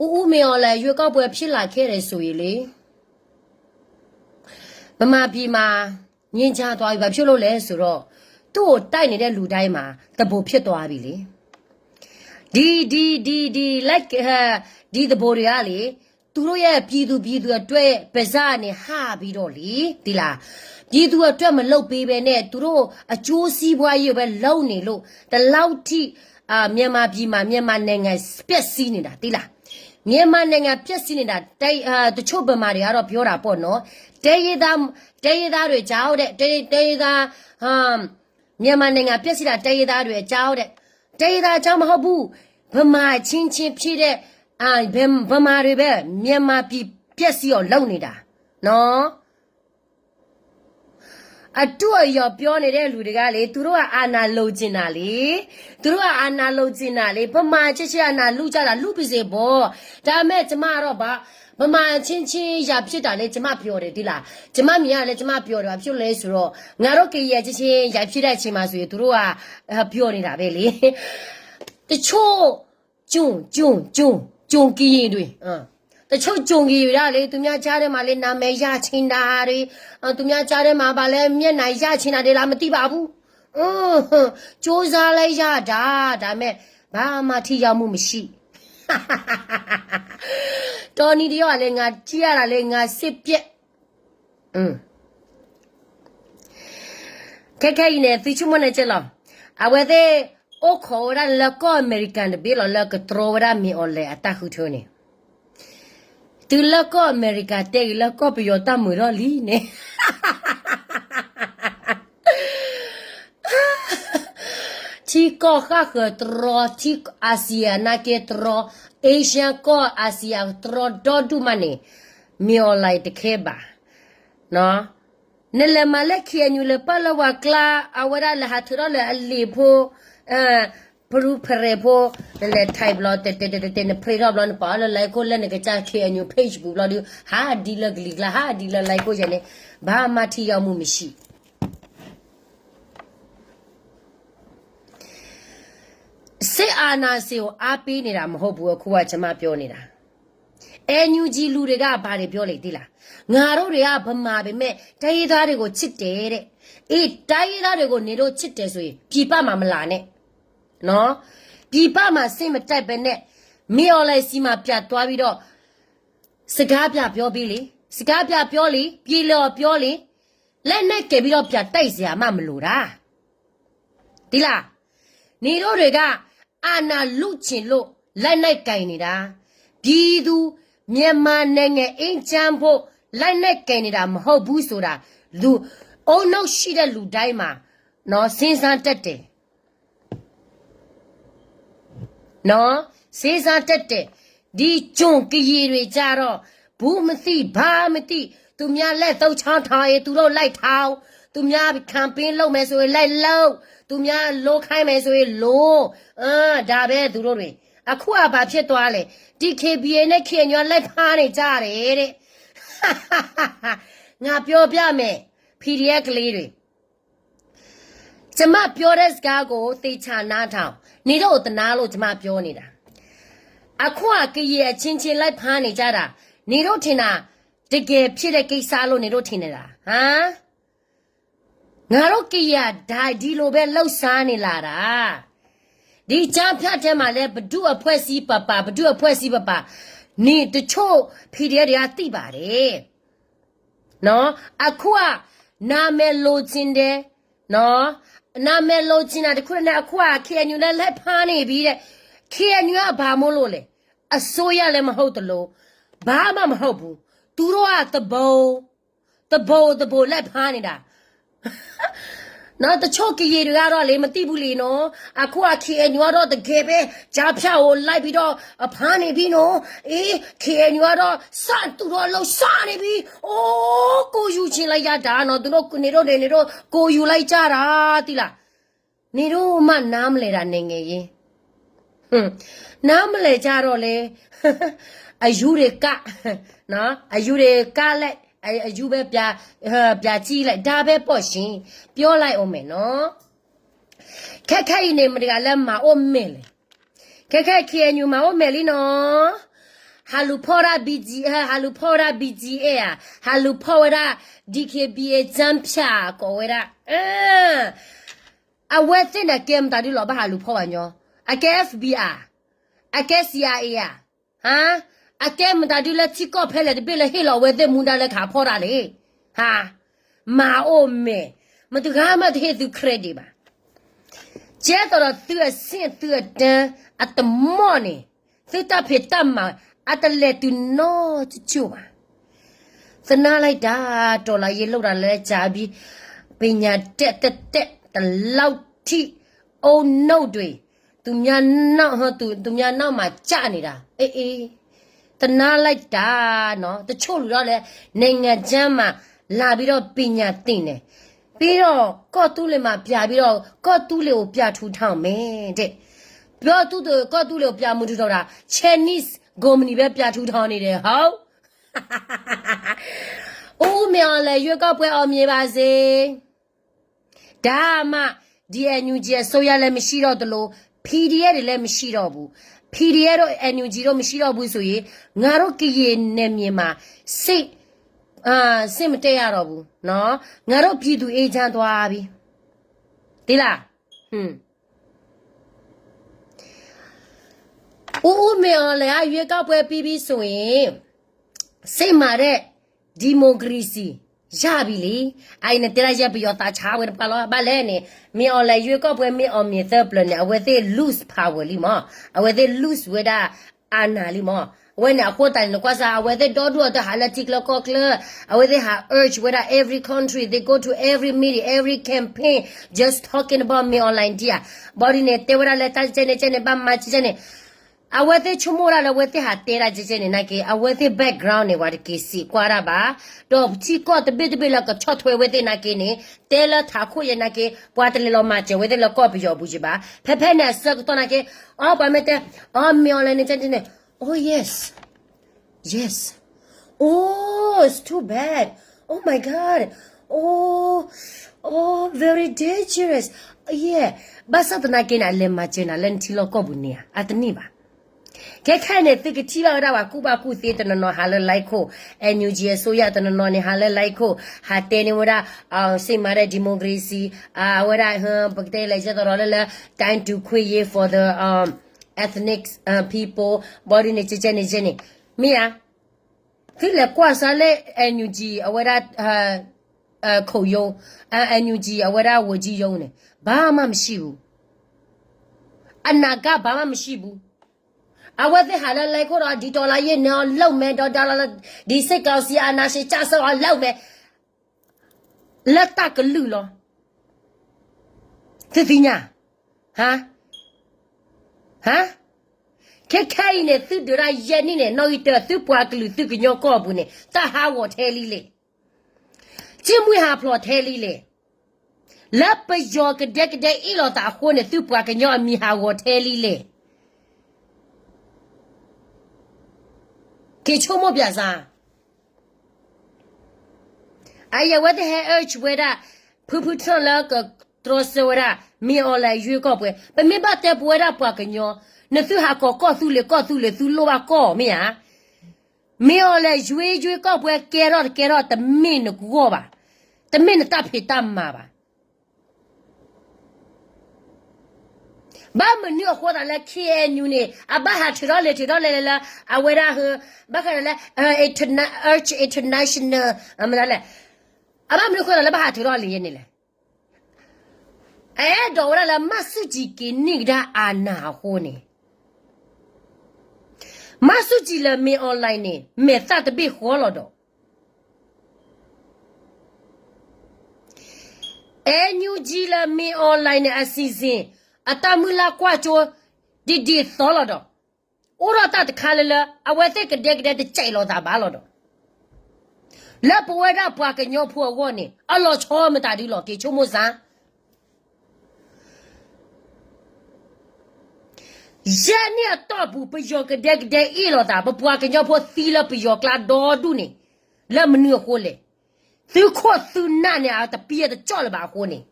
ဦးဦးမင်းအောင်လှိုင် ရွေးကောက်ပွဲဖြစ်လာခဲ့တယ်ဆိုရင်လေ ဗမာပြည်မှာ ငြိမ်းချမ်းသွားပြီ ဘာဖြစ်လို့လဲဆိုတော့ သူ့ကိုတိုက်နေတဲ့လူတိုင်းမှာ သဘိုလ်ဖြစ်သွားပြီလေ ဒီဒီဒီဒီလက်ဟဒီသဘိုလ်တွေကလေ သူတို့ရဲ့ပြည်သူပြည်သူအတွက်ပါးစပ်ကနေဟပြီးတော့လေ သိလား ပြည်သူအတွက်မလုပ်ပေးဘဲနဲ့ သူတို့အကျိုးစီးပွားရေးပဲလုပ်နေလို့ ဒီလောက်ထိ အာ မြန်မာပြည်မှာ မြန်မာနိုင်ငံပျက်စီးနေတာ သိလား မြန်မာနိုင်ငံပျက်စီးနေတာ တအာတချို့ဗမာတွေကတော့ပြောတာပေါ့နော် တိုင်းရင်းသားတိုင်းရင်းသားတွေကြောင့်တဲ့တိုင်းတိုင်းရင်းသားအာမြန်မာနိုင်ငံပျက်စီးတာတိုင်းရင်းသားတွေအကြောင်းတဲ့တိုင်းရင်းသားအကြောင်းမဟုတ်ဘူးဗမာချင်းချင်းဖြစ်တဲ့အာဗမာတွေပဲမြန်မာပြည်ပျက်စီးအောင်လုပ်နေတာနော် အတုအယီၤပြောနေတဲ့လူတွေကလေ သူတို့ကအာဏာလိုချင်တာလေ သူတို့ကအာဏာလိုချင်တာလေ ဗမာချစ်ချစ်အာဏာလုကြတာလုပါစေပေါ့ ဒါပေမဲ့ကျမတော့ဗာ ဗမာချင်းချင်းရန်ဖြစ်တာလည်းကျမပြောတယ်တိလား ကျမမြင်ရတယ်ကျမပြောတယ်ဘာဖြစ်လို့လဲဆိုတော့ငါတို့ကရင်ချင်းချင်းရန်ဖြစ်တဲ့အချိန်မှာဆိုရင်သူတို့ကပြောနေတာပဲလေတချို့ ကျုံကျုံကျုံကျုံကရင်တွေ တချို့ကျုံကရင်တွေကလေသူများကြားထဲမှာလေနာမည်ရချင်တာတွေသူများကြားထဲမှာဗာလဲမျက်နှာရချင်တာတွေလားမသိပါဘူးကြိုးစားလဲရတာဒါပေမဲ့ဘာမှထိရောက်မှုမရှိတော်နည်းတယောက်ကလည်းငါကြည့်ရတာလေငါစိတ်ပျက်ခဲခဲအံၤန့ၣ်သုချို့မွဲန့ၣ်ကဲလီၤအဝဲသ့ၣ်အိၣ်ခိးဝဲဒၣ်လၢကီၢ်အမဲရကၤတဘ့ၣ်လီၤလၢကတြီဝဲဒၣ်မ့ၢ်အီၤလဲၣ်အတၢ်ဃုထၢန့ၣ် တုၤလၢကီၢ်အမဲရကၤတဲဂ့ၤလၢကီၢ်ပယီၤတၢ်မုာ်ထီၣ်လံန့ၣ် ထံကီၢ်ဃၣ်ဃၢၤတြီ ထံကီၢ် Asia နာ်က့တြီ Asia ကီၢ် Asia တြီဒီဒူၣ်မးန့ၣ် မ့ၢ်အီၤလဲၣ်တခဲဘၣ် နလဲၤမၤလၢ K N U လဲၤပာ်လၢဝၤကျါ အဝဲဒၣ်လဲၤဟးထုးထီၣ်လၢအလံာ်ဖိ ပရူဖရဲးဖိ နလဲၤ type ဘျီ တဲတဲတဲတဲတဲ နဖရဲးထီၣ်ဘျီ နပာ်အီၤလၢ like လၢနကစၢ် K N U page ပူၤဘျီဒုး ဟးဒ်လၢကလံၤကျါ ဟးဒ်လၢ like ယဲန့ၣ် ဘာမှထိရောက်မှုမရှိ စစ်အာဏာရှင်ကိုအားပေးနေတာမဟုတ်ဘူးအခုကကျွန်မပြောနေတာ NUG လူတွေကဘာတွေပြောလဲသိလားငါတို့တွေကဗမာပေမဲ့တိုင်းရင်းသားတွေကိုချစ်တယ်တဲ့အေးတိုင်းရင်းသားတွေကိုနေတို့ချစ်တယ်ဆိုရင်ပြည်ပမှာမလာနဲ့နော်ပြည်ပမှာစိတ်မတိုက်ပဲနဲ့မင်းအောင်လှိုင်ဆီမှာပြန်သွားပြီးတော့စကားပြန်ပြောပေးလေစကားပြန်ပြောလေပြေလည်အောင်ပြောလေလက်နက်ကိုင်ပြီးတော့ပြန်တိုက်စရာမှမလိုတာ သိလားနေတို့တွေကအာဏာလုချင်လို့လက်နက်ကိုင်နေတာပြည်သူမြန်မာနိုင်ငံအေးချမ်းဖို့လက်နက်ကိုင်နေတာမဟုတ်ဘူးဆိုတာလူအုံနောက်ရှိတဲ့လူတိုင်းမှာနော်စဉ်းစားတတ်တယ်နော်စဉ်းစားတတ်တယ်ဒီကျွန်ကရင်တွေကြတော့ဘူးမသိဘာမသိသူများလက်သုံးချောင်းထောင်ရင်သူတို့လိုက်ထောင်သူများ campaign လုပ်မယ်ဆိုရင်လိုက်လုပ်သူများလိုခိုင်းမယ်ဆိုရင်လိုအဲဒါပဲသူတို့တွေအခုကဘာဖြစ်သွားလဲ DKBA နဲ့ KNU ကလိုက်ဖမ်းနေကြတယ်တဲ့ငါပြောပြမယ် PDF ကလေးတွေကျမပြောတဲ့စကားကိုသေချာနားထောင်နေတော့တနာလို့ကျမပြောနေတာအခုကကရင်အချင်းချင်းလိုက်ဖမ်းနေကြတာနေတော့ထင်တာတကယ်ဖြစ်တဲ့ကိစ္စလို့နေတော့ထင်နေတာဟမ်ငါတို့ကရဒါဒီလိုပဲလှုပ်ရှားနေလာတာဒီကြားဖြတ်ထဲမှာလဲဘဒုအဖွဲ့စည်းပပာ်ဘဒုအဖွဲ့စည်းပပာ်နေတချို့ PDF တွေကသိပါတယ်နော်အခုကနာမည်လိုချင်တယ်နော်နာမည်လိုချင်တာတခုနဲ့အခုက KNU နဲ့လက်ဖမ်းနေပြီတဲ့ KNU ကဘာမို့လို့လဲအစိုးရလည်းမဟုတ်တလို့ဘာမှမဟုတ်ဘူးသူတို့ကသဘုံသဘိသဘိလက်ဖမ်းနေတာနော်တချို့ကရင်တွေကတော့လေမသိဘူးလေနော်အခုက KNU ကတော့တကယ်ပဲကြားဖြတ်ကိုလိုက်ပြီးတော့အဖမ်းနေပြီနော်အေး KNU ကတော့စတူတော့လှုပ်ရှားနေပြီအိုးကိုယူချင်လိုက်ရတာနော်သူတို့နေတော့နေတော့ကိုယူလိုက်ကြတာသိလားနေတော့မှနားမလဲတာနိုင်ငံရေးနားမလဲကြတော့လေအယူတွေကနော်အယူတွေကလည်းအယူပဲပြပြကြည့်လိုက်ဒါပဲပေါ့ရှင်ပြောလိုက်အောင်မယ်နော်ခဲခဲအံၤနေမတဂါလဲမၤအိုမဲလဲခဲခဲ KNU မၤအိုမဲလီနော် ဟးလူၤဖီၣ်ဝဲဒၣ် B G A, ဟးလူၤဖီၣ်ဝဲဒၣ် B G A ဧါ, ဟးလူၤဖီၣ်ဝဲဒၣ် D K B A ကၠၢဖၠး ကိးဝဲဒၣ် အဝဲသ့ၣ်န့ၣ်ကဲမတၤဒုလီၤ ဘၣ်ဟးလူၤဖီၣ်ဘၣ်ညီ, အကဲ F B I, အကဲ C I A ဧါ, ဟါ, အကဲမတၤဒုလၢထံကီၢ်ဖဲလဲၣ်တဘ့ၣ်လၢဟ့ၣ်လီၤအဝဲသ့ၣ်မူဒါလၢကဟးဖီၣ်တၢ်လဲၣ်, ဟါ, မၤအိၣ်မဲာ်, မတၤဂၤမးတဟ့ၣ်သု credit ဘၣ်. ကဲသိးဒီးသုအဆင့်သုအတန်းအတမီၢ်န့ၣ်, သုတၢ်ဖံးတၢ်မၤ အတလဲၤတုၤနီတကၠိၢ်ဘၣ်. သနာ်လိုက်တာ တော်လှန်ရေးလုပ်တာလည်းကြာပြီ, ပညာတတ်တတ်တတ် ဒီလောက်ထိ အုံနောက်တွေ သူများနောက် သူ, သူများနောက်မှာကျနေတာ အေးအေး, သနာ်လိုက်တာနော်, တချို့လူတော့လည်း နိုင်ငံခြားမှာလာပြီးတော့ ပညာသင်တယ်, ပြီးတော့ ကော့တူးလေးမှာပြန်ပြီးတော့ ကော့တူးလေးကိုပြန်ထူထောင်မယ်တဲ့, ပြောသူတို့ ကော့တူးလေးကိုပြန်မထူထောင်တာ Chinese ကုမ္ပဏီပဲပြန်ထူထောင်နေတယ် ဟုတ်. ဦးမင်းအောင်လှိုင်ရွေးကောက်ပွဲအောင်မြင်ပါစေ. ဒါမှ ဒီ NUG အစိုးရလည်းမရှိတော့သလို PDF တွေလည်းမရှိတော့ဘူး, PDF တို့ NUG တို့မရှိတော့ဘူးဆိုရင် ငါတို့ကရင်နယ်မြေမှာ စစ်အာစစ်မတက်ရတော့ဘူးနော်, ငါတို့ပြည်သူအေးချမ်းသွားပြီ, သိလား. ဦးဦးမင်းအောင်လှိုင်က ရွေးကောက်ပွဲပြီးပြီဆိုရင် စစ်မှန်တဲ့ ဒီမိုကရေစီ ရပြီလေ. အအံၤန့ၣ်တဲဒၣ်ယဲပယီၤသးဆါဝဲတပှၢ်လီၤ. ဘၣ်လဲၣ်န့ၣ် မင်းအောင်လှိုင် ရွေးကောက်ပွဲမ့ၢ်အောင်မြင်သပှၢ်န့ၣ် အဝဲသ့ၣ် lose power လံမး, အဝဲသ့ၣ် lose ဝဲဒၣ် အာဏာ လံမး. အဝဲန့ၣ်အဃိသတးန့ၣ် နကွၢ်စၢ် အဝဲသ့ၣ်ဒီဒူၣ်အတၢ်ဟးလၢထံချၢကီၢ်ချၢ, အဝဲသ့ၣ်ဟး urge ဝဲဒၣ် every country, they go to every meeting, every campaign, just talking about မင်းအောင်လှိုင် ဒံဧါ. ဘၣ်ဒ်န့ၣ် တဲဝဲဒၣ်လၢတၢ်ကဲန့ၣ်ကဲန့ၣ် ဘၣ်မၤကဲန့ၣ် အဝဲသ့ၣ်ဆိကမိၣ်ဒၣ်လၢအဝဲသ့ၣ်ဟးတဲဒၣ်ကဲကဲန့ၣ်နာ်က့ အဝဲသ့ၣ် background န့ၣ် ပှၤတက့ၤစံးကွၢ်ဒၣ်ဘၣ်, ဒီးထံကီၢ်တဘ့ၣ်တဘ့ၣ်လၢကဆီၣ်ထွဲဝဲသ့ၣ်နာ်က့န့ၣ် တဲလၢထးခိၣ်ယဲနာ်က့ ပှၤတလဲၤလီၤမၤစၢၤဝဲသ့ၣ်လၢကီၢ်ပယီၤပူၤက့ၤဘၣ်. ဖဲဖဲန့ၣ်အဆၢကတီၢ်နာ်က့ အီ ပှၤမ့ၢ်တဲ အီ မင်းအောင်လှိုင်န့ၣ်ကဲန့ၣ် oh yes, yes, oh it's too bad, oh my god, oh, oh very dangerous, yeah, ဘၣ်ဆၣ်သနာ်က့န့ၣ် အလဲၤမၤစၢၤနၤလၢနထံလီၢ်ကီၢ်ပူၤန့ၣ်ဧါ, အတန့ၢ်ဘၣ်. ခဲခဲအံၤန့ၣ် သုကထံၣ်ဘၣ်ဝဲဒၣ်ပှၤကူၣ်ဘၣ်ကူၣ်သ့တနီၤနီၤဟးလၢ line ခိၣ်, NUG အစိုးရတနီၤနီၤန့ၣ် ဟးလၢ line ခိၣ် ဟးတဲန့ၢ်ဝဲဒၣ် စစ်မှန်တဲ့ ဒီမိုကရေစီ အဝဲဒၣ် ပကတဲလဲၤကဲသိးဒီးလၢလၢ တိုင်းတူခွင့်ရေး for the ethnic people ဘၣ်ဒ်န့ၣ် ကဲကဲန့ၣ်ကဲန့ၣ် မ့ၢ်ဧါ. သုလဲၤကွၢ်စၢ်လၢ NUG အဝဲဒၣ် ခုံရုံး, NUG အဝဲဒၣ် ဝန်ကြီးရုံးန့ၣ် ဘာမှမရှိဘူး, အနာဂတ်ဘာမှမရှိဘူး. အဝဲသ့ၣ်ဟးလၢ line ခိၣ်ဒီး ဒီးလၢယဲၢ်န့ၣ်အီၤလုပ်မယ်, ဒီးဒီးလၢ ဒီးစစ်ကောင်စီအာဏာရှင်ကျဆုံးအောင်လုပ်မယ်, လၢတၢ်ကလုၢ်လီၤ. သုသ့ၣ်ညါ, ဟါ, ဟါ, ခဲခဲအံၤန့ၣ် သုဒုးဒၣ်ယဲၢ်နံၣ်န့ၣ် နီၣ်ဂံၢ်တၢ သုပှၤကလုာ်သုကညီကီၢ်ပူၤန့ၣ် တၢ်ဟးဂီၤထဲလံလဲၣ်. ကၠံၣ်မှံဟးဖျိးထဲလံလဲၣ်. လၢပယီၤကဒဲကဒဲအ့ၣ်လိာ်သးအဃိန့ၣ် သုပှၤကညီအမံၤဟးဂီၤထဲလံလဲၣ်. က့ၤဆိကမိၣ်ပၠးစၢ်. အအံၤအဝဲသ့ၣ်ဟဲ urge ဝဲဒၣ် ဖုဖုထၢၣ်လၢကတြီဆၢဝဲဒၣ် မင်းအောင်လှိုင် ရွေးကောက်ပွဲ, ပမ့ၢ်ဘၣ်တဲပဝဲဒၣ်ပှၤကညီ, နသုဟးကိးကီၢ်သူလ့ၤ ကီၢ်သူလ့ၤ သုလိၣ်ဘၣ်ကီၢ်မ့ၢ်ဧါ. မင်းအောင်လှိုင် ရွေး ရွေးကောက်ပွဲ ကဲထီၣ်တကဲထီၣ် တမ့ၢ်နကဂီၢ်ဘၣ်, တမ့ၢ်နတၢ်ဖံးတၢ်မၤဘၣ်. ဘၣ်မနုၤအဃိသတးလၢ K N U န့ၣ် အဘၣ်ဟးထုးထီၣ်လဲၤထုးထီၣ်လဲၤလၢ အဝဲဒၣ် ဘၣ်ဃးဒီးလၢ urge international မတၤလဲၣ်, အဘၣ်မနုၤအဃိသတးလၢဘၣ်ဟးထုးထီၣ်လဲၤယဲန့ၣ်လဲၣ်. အအဲၣ်ဒိးဝဲဒၣ်လၢ မၢ်ဆူၣ်ကံၤက့ၤန့ၢ်ကဒါအနၢ်အဃိန့ၣ်, မၢ်ဆူၣ်ကံၤလၢ မင်းအောင်လှိုင် န့ၣ် မဲာ်သၣ်တဘ့ၣ်ဃီလီၤဒီး NUG လၢ မင်းအောင်လှိုင် န့ၣ် အစီအစဉ် အတၢ်မုၢ်လၢ်ကွၢ်စိ ဒ်ဒ်သိးလီၤဒီး အိၣ်ဒီးတၢ်တခါလၢလၢ အဝဲသ့ၣ်ကဒဲကဒဲတစဲးလိာ်သးဘၣ်လီၤဒီး လၢပဝဲဒၣ်ပှၤကညီဖိအဂီၢ်န့ၣ် အလီၤဆီမတၤဒုလီၤ က့ၤဆိကမိၣ်စၢ်. ယဲၢ်နံၣ်အတီၢ်ပူၤ ပယီၤကဒဲကဒဲအ့ၣ်လိာ်သး ပပှၤကညီဖိသံလၢပယီၤကျါဒီဒူၣ်န့ၣ် လၢမနုၤအဃိလဲၣ်. သုခိၣ်သုနၢ်န့ၣ် အတပံအတကၠီၣ်လၢၤဘၣ်အဃိန့ၣ်,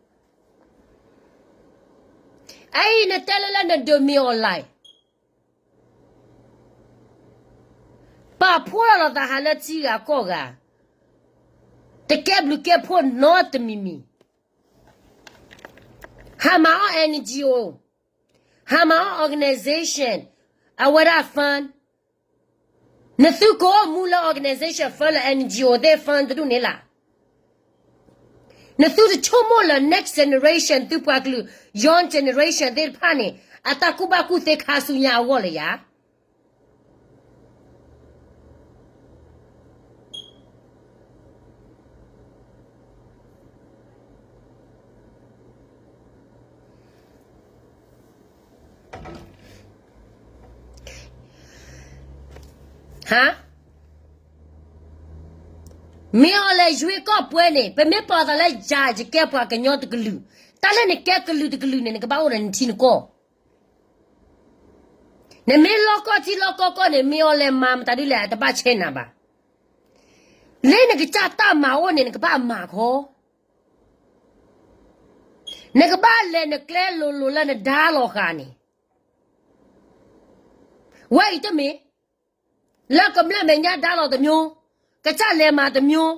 အအံၤနတဲလၢလၢနဒုးမ့ၢ်အီၤလဲၣ်. အဖှိၣ်ထီၣ်လိာ်သးဟးလၢထံဂၤကီၢ်ဂၤ, တကဲဘျုးကဲဖှိၣ်နီတမံၤမံၤ, ဟးမၤအီၣ် N G O, ဟးမၤအီၣ် organization, အဝဲဒၣ် fund, နသုကအိၣ်မူလၢ organization fund လၢ N G O သ့ၣ် fund တဒူၣ်န့ၣ်လီၤ. နသုတဆိကမိၣ်လၢ next generation သုပှၤကလုာ် young generation သ့ၣ်တဖၣ်န့ၣ် အတၢ်ကူၣ်ဘၣ်ကူၣ်သ့ခါဆူညါအဂီၢ်လၢၤဧါ. ဟါ, မ့ၢ်အီၤလဲၤရွေးကောက်ပွဲန့ၣ် ပမ့ၢ်ပိာ်သးလၢယၤယကဲပှၤကညီတကလုာ်, တၢ်လၢနကဲကလုာ်တကလုာ်န့ၣ် နကဘၣ်အိၣ်ဒီးနထံနကီၢ်. နမ့ၢ်လီၢ်ကီၢ်ထံလီၢ်ကီၢ်ကီၢ်န့ၣ် မ့ၢ်အီၤလဲၤမၤမတၤဒ်လဲၣ် အတဘၣ်ဆဲးနၤဘၣ်. လၢနကစၢ်တၢ်မၤအိၣ်န့ၣ် နကဘၣ်မၤခီ, နကဘၣ်လဲၤနကျဲလိၤလိၤလၢနဒါလီၤဃာ်န့ၣ်, ဝဲအံၤတမ့ၢ် လၢကမျၢၢ်မဲာ်ညါဒါလီၤတမျိုး, ကစၢ်လဲၤမၤတမျိုး,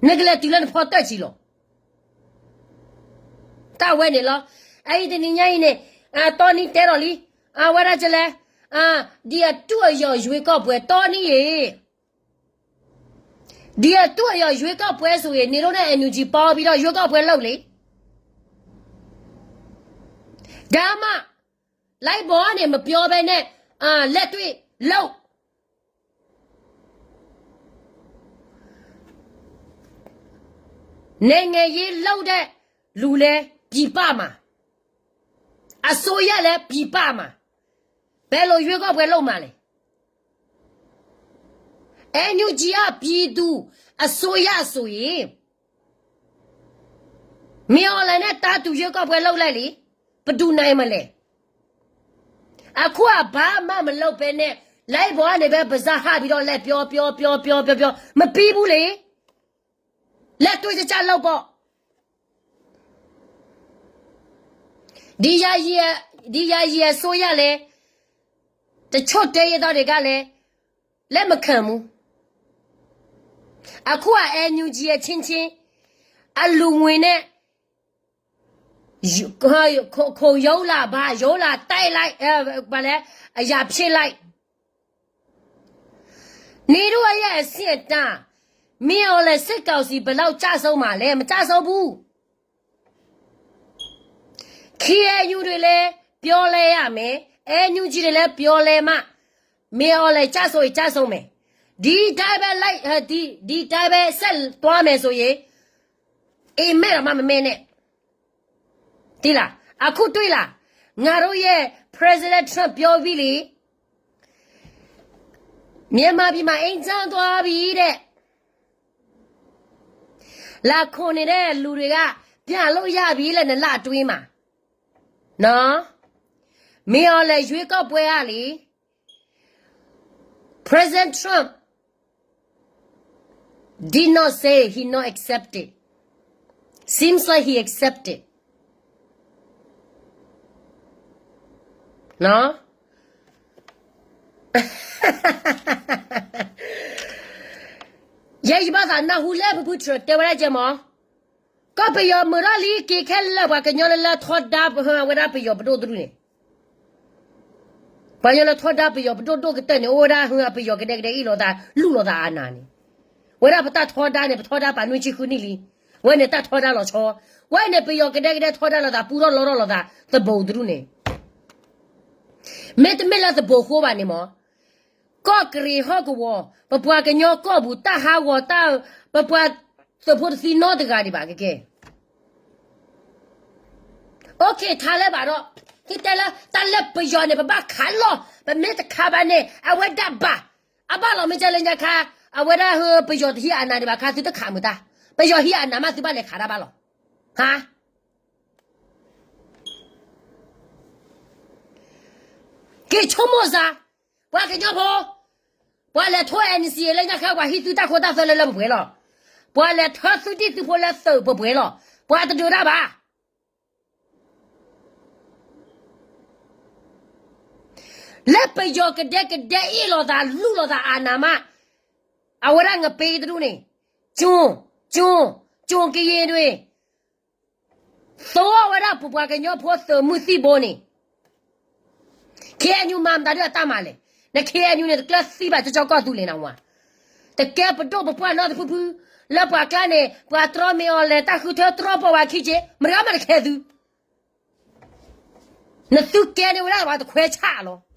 နကလဲၤတုၤလၢနဖီတၢၢ်ဆံးလီၤ. တၢ်ဝဲန့ၣ်လီၤ. အအံၤတနံၤညါအံၤန့ၣ်, တီနံတဲဒီးလံ, အဝဲဒၣ်ကလဲၤ, ဒီးအတူၢ်အယီၤရွေးကောက်ပွဲ တီနံအံၤ, ဒီးအတူၢ်အယီၤရွေးကောက်ပွဲဆိုရင် နင်တို့နဲ့ NUG ပေါင်းပြီးတော့ ရွေးကောက်ပွဲလုပ်လေ. ဒါမှ လိုက်ပေါ်ကနေ မပြောဘဲနဲ့, လက်တွေ့လုပ်. နိုင်ငံရေးလုပ်တဲ့လူလည်းပြည်ပမှာ, အစိုးရလည်းပြည်ပမှာ, ဘယ်လိုရွေးကောက်ပွဲလုပ်မှာလဲ. NUG ကပြည်သူ့အစိုးရဆိုရင်, မင်းအောင်လှိုင်နဲ့တန်းတူရွေးကောက်ပွဲလုပ်လိုက်လေ, ဘယ်သူနိုင်မလဲ. အခုကဘာမှမလုပ်ဘဲနဲ့, လိုက်ပေါ်ကနေပဲပါးစပ်ဟပ်ပြီးတော့ လက်ပြောပြောပြောပြောပြောပြော, မပြီးဘူးလေ. လက်တွေ့ကျကျလုပ်ပေါ့. ဒီယာယီအစိုးရလည်း, တချို့တိုင်းရင်းသားတွေကလည်း လက်မခံဘူး. အခုက NUG အချင်းချင်း, အလူငွေနဲ့, ခုံရုံးလာ, ဘာရုံးလာ, တိုက်လိုက်, ဘာလဲ, အရာဖြစ်လိုက်. နင်တို့ရဲ့အဆင့်အတန်း, မင်းအောင်လှိုင်စစ်ကောင်စီ ဘယ်လောက်ကျဆုံးမှာလဲ, မကျဆုံးဘူး. KNU တွေလည်း ပြောလဲရမယ်, NUG တွေလည်း ပြောလဲမှ, မင်းအောင်လှိုင်ကျဆုံးရင်ကျဆုံးမယ်. ဒီတိုင်းပဲလိုက်, ဒီ, ဒီတိုင်းပဲဆက်သွားမယ်ဆိုရင်, အိပ်မက်တောင်မှမမက်နဲ့. သိလား, အခုတွေ့လား, ငါတို့ရဲ့ President Trump ပြောပြီလေ, မြန်မာပြည်မှာ အေးချမ်းသွားပြီတဲ့. လာခိုးနေတဲ့လူတွေက ပြန်လို့ရပြီလဲ့ နလအတွင်းမှာ. နော်, မင်းအောင်လှိုင်ရွေးကောက်ပွဲကလေ, President Trump did not say he not accept it. Seems like he accept it. နော်, ယဲယဘၣ်သးနၢ်ဟူလၢဖုဖု Trump တဲဝဲဒၣ်ကဲမး, ကီၢ်ပယီၤမုာ်ထီၣ်လံက့ၤခဲလၢာ် ပှၤကညီလၢလၢထီဒါအဝဲဒၣ်ပယီၤပဒိၣ်တဒူၣ်န့ၣ်, ပှၤကညီလၢထီဒါပယီၤပဒိၣ်ဒိၣ်ကတၢၢ်န့ၣ် အိၣ်ဝဲဒၣ်ဟ့ၣ်ပယီၤကဒဲကဒဲအ့ၣ်လိာ်သး လူလီၤသးအနးန့ၣ်, ဝဲဒၣ်ပတၢ်ထီဒါန့ၣ် ပထီဒါပာ်နွံဆံဃုနံၣ်လံ, ဝဲန့ၣ်တၢ်ထီဒါလီၤဆီ, ဝဲန့ၣ်ပယီၤကဒဲကဒဲထီဒါလိာ်သး ပူထီၣ်လီထီၣ်လိာ်သး သဘိးတဒူၣ်န့ၣ်, မ့တမ့ၢ်လၢသဘိးဃိဘၣ်န့ၣ်မး, ကီၢ်ကရံၣ်ဟီၣ်ကဝီၤ ပပှၤကညီကီၢ်ပူၤ တၢ်ဟးဂီၤတၢ်, ပပှၤသုးဖိတသံနီတဂၤဒံးဘၣ်ကကဲ. အိၣ်ခ့ထါလၢဘၣ်ဒီး, သုတဲလၢတၢ်လၢပယီၤန့ၣ် ပဘၣ်ခးလီၤ, ပမ့ၢ်တခးဘၣ်န့ၣ် အဝဲဒၣ်ဘၣ်, အဘၣ်လီၤမ့ၢ်ကဲလၢညါခါ, အဝဲဒၣ်ဟ့ၣ်ပယီၤတဟ့ၣ်အနးဒံးဘၣ်ခါ သုတခးမုာ်တၢ်, ပယီၤဟ့ၣ်အနးမးသုဘၣ်လဲၤခးတၢ်ဘၣ်လီၤ, ဟါ က့ၤဆိကမိၣ်စၢ်, ပှၤကညီဖိ, ပှၤလဲၤထီၣ် NCA လၢညါခါ ပှၤဟံးသုတၢ်ခိတၢ်သွဲလၢလၢပှဲၤပှဲၤလီၤ. ပှၤလဲၤထီၣ်သုဒံၣ်သုဖိလၢသုးပှဲၤပှဲၤလီၤ. ပှၤတဒုးတၢ်ဘၣ်. လၢပယီၤကဒဲကဒဲအ့ၣ်လိာ်သးလူလီၤသးအနးမး, အဝဲဒၣ်ငပ့တဒူၣ်န့ၣ်, ကၠိ, ကၠိ, ကၠိကယ့ၢ်ဒွဲၣ်, သိအီၤဝဲဒၣ်ပပှၤကညီဖိသုးမုၢ်သံၣ်ဘိန့ၣ်, ခ့ၣ်အဲၣ်ယူၣ်မၤမတၤဒုးအတၢ်မၤလဲၣ်, နခ့ၣ်အဲၣ်ယူၣ်န့ၣ် တကျၢၢ်သံဘၣ်ကၠီကၠီကီၢ်သူလ့ၤနဝါ, တကဲပဒိၣ်ပပှၢ်နီတဖုဖု, လၢပှၤကျါန့ၣ် ပှၤတြီမ့ၢ်အီၤလဲၤတၢ်ဃုထၢတြီပီၢ်ဝဲခံက့, မတၤမၤတခဲသု နသုကဲန့ၢ်ဝဲဒၣ်ပှၤတခွဲဆၣ်လီၤ.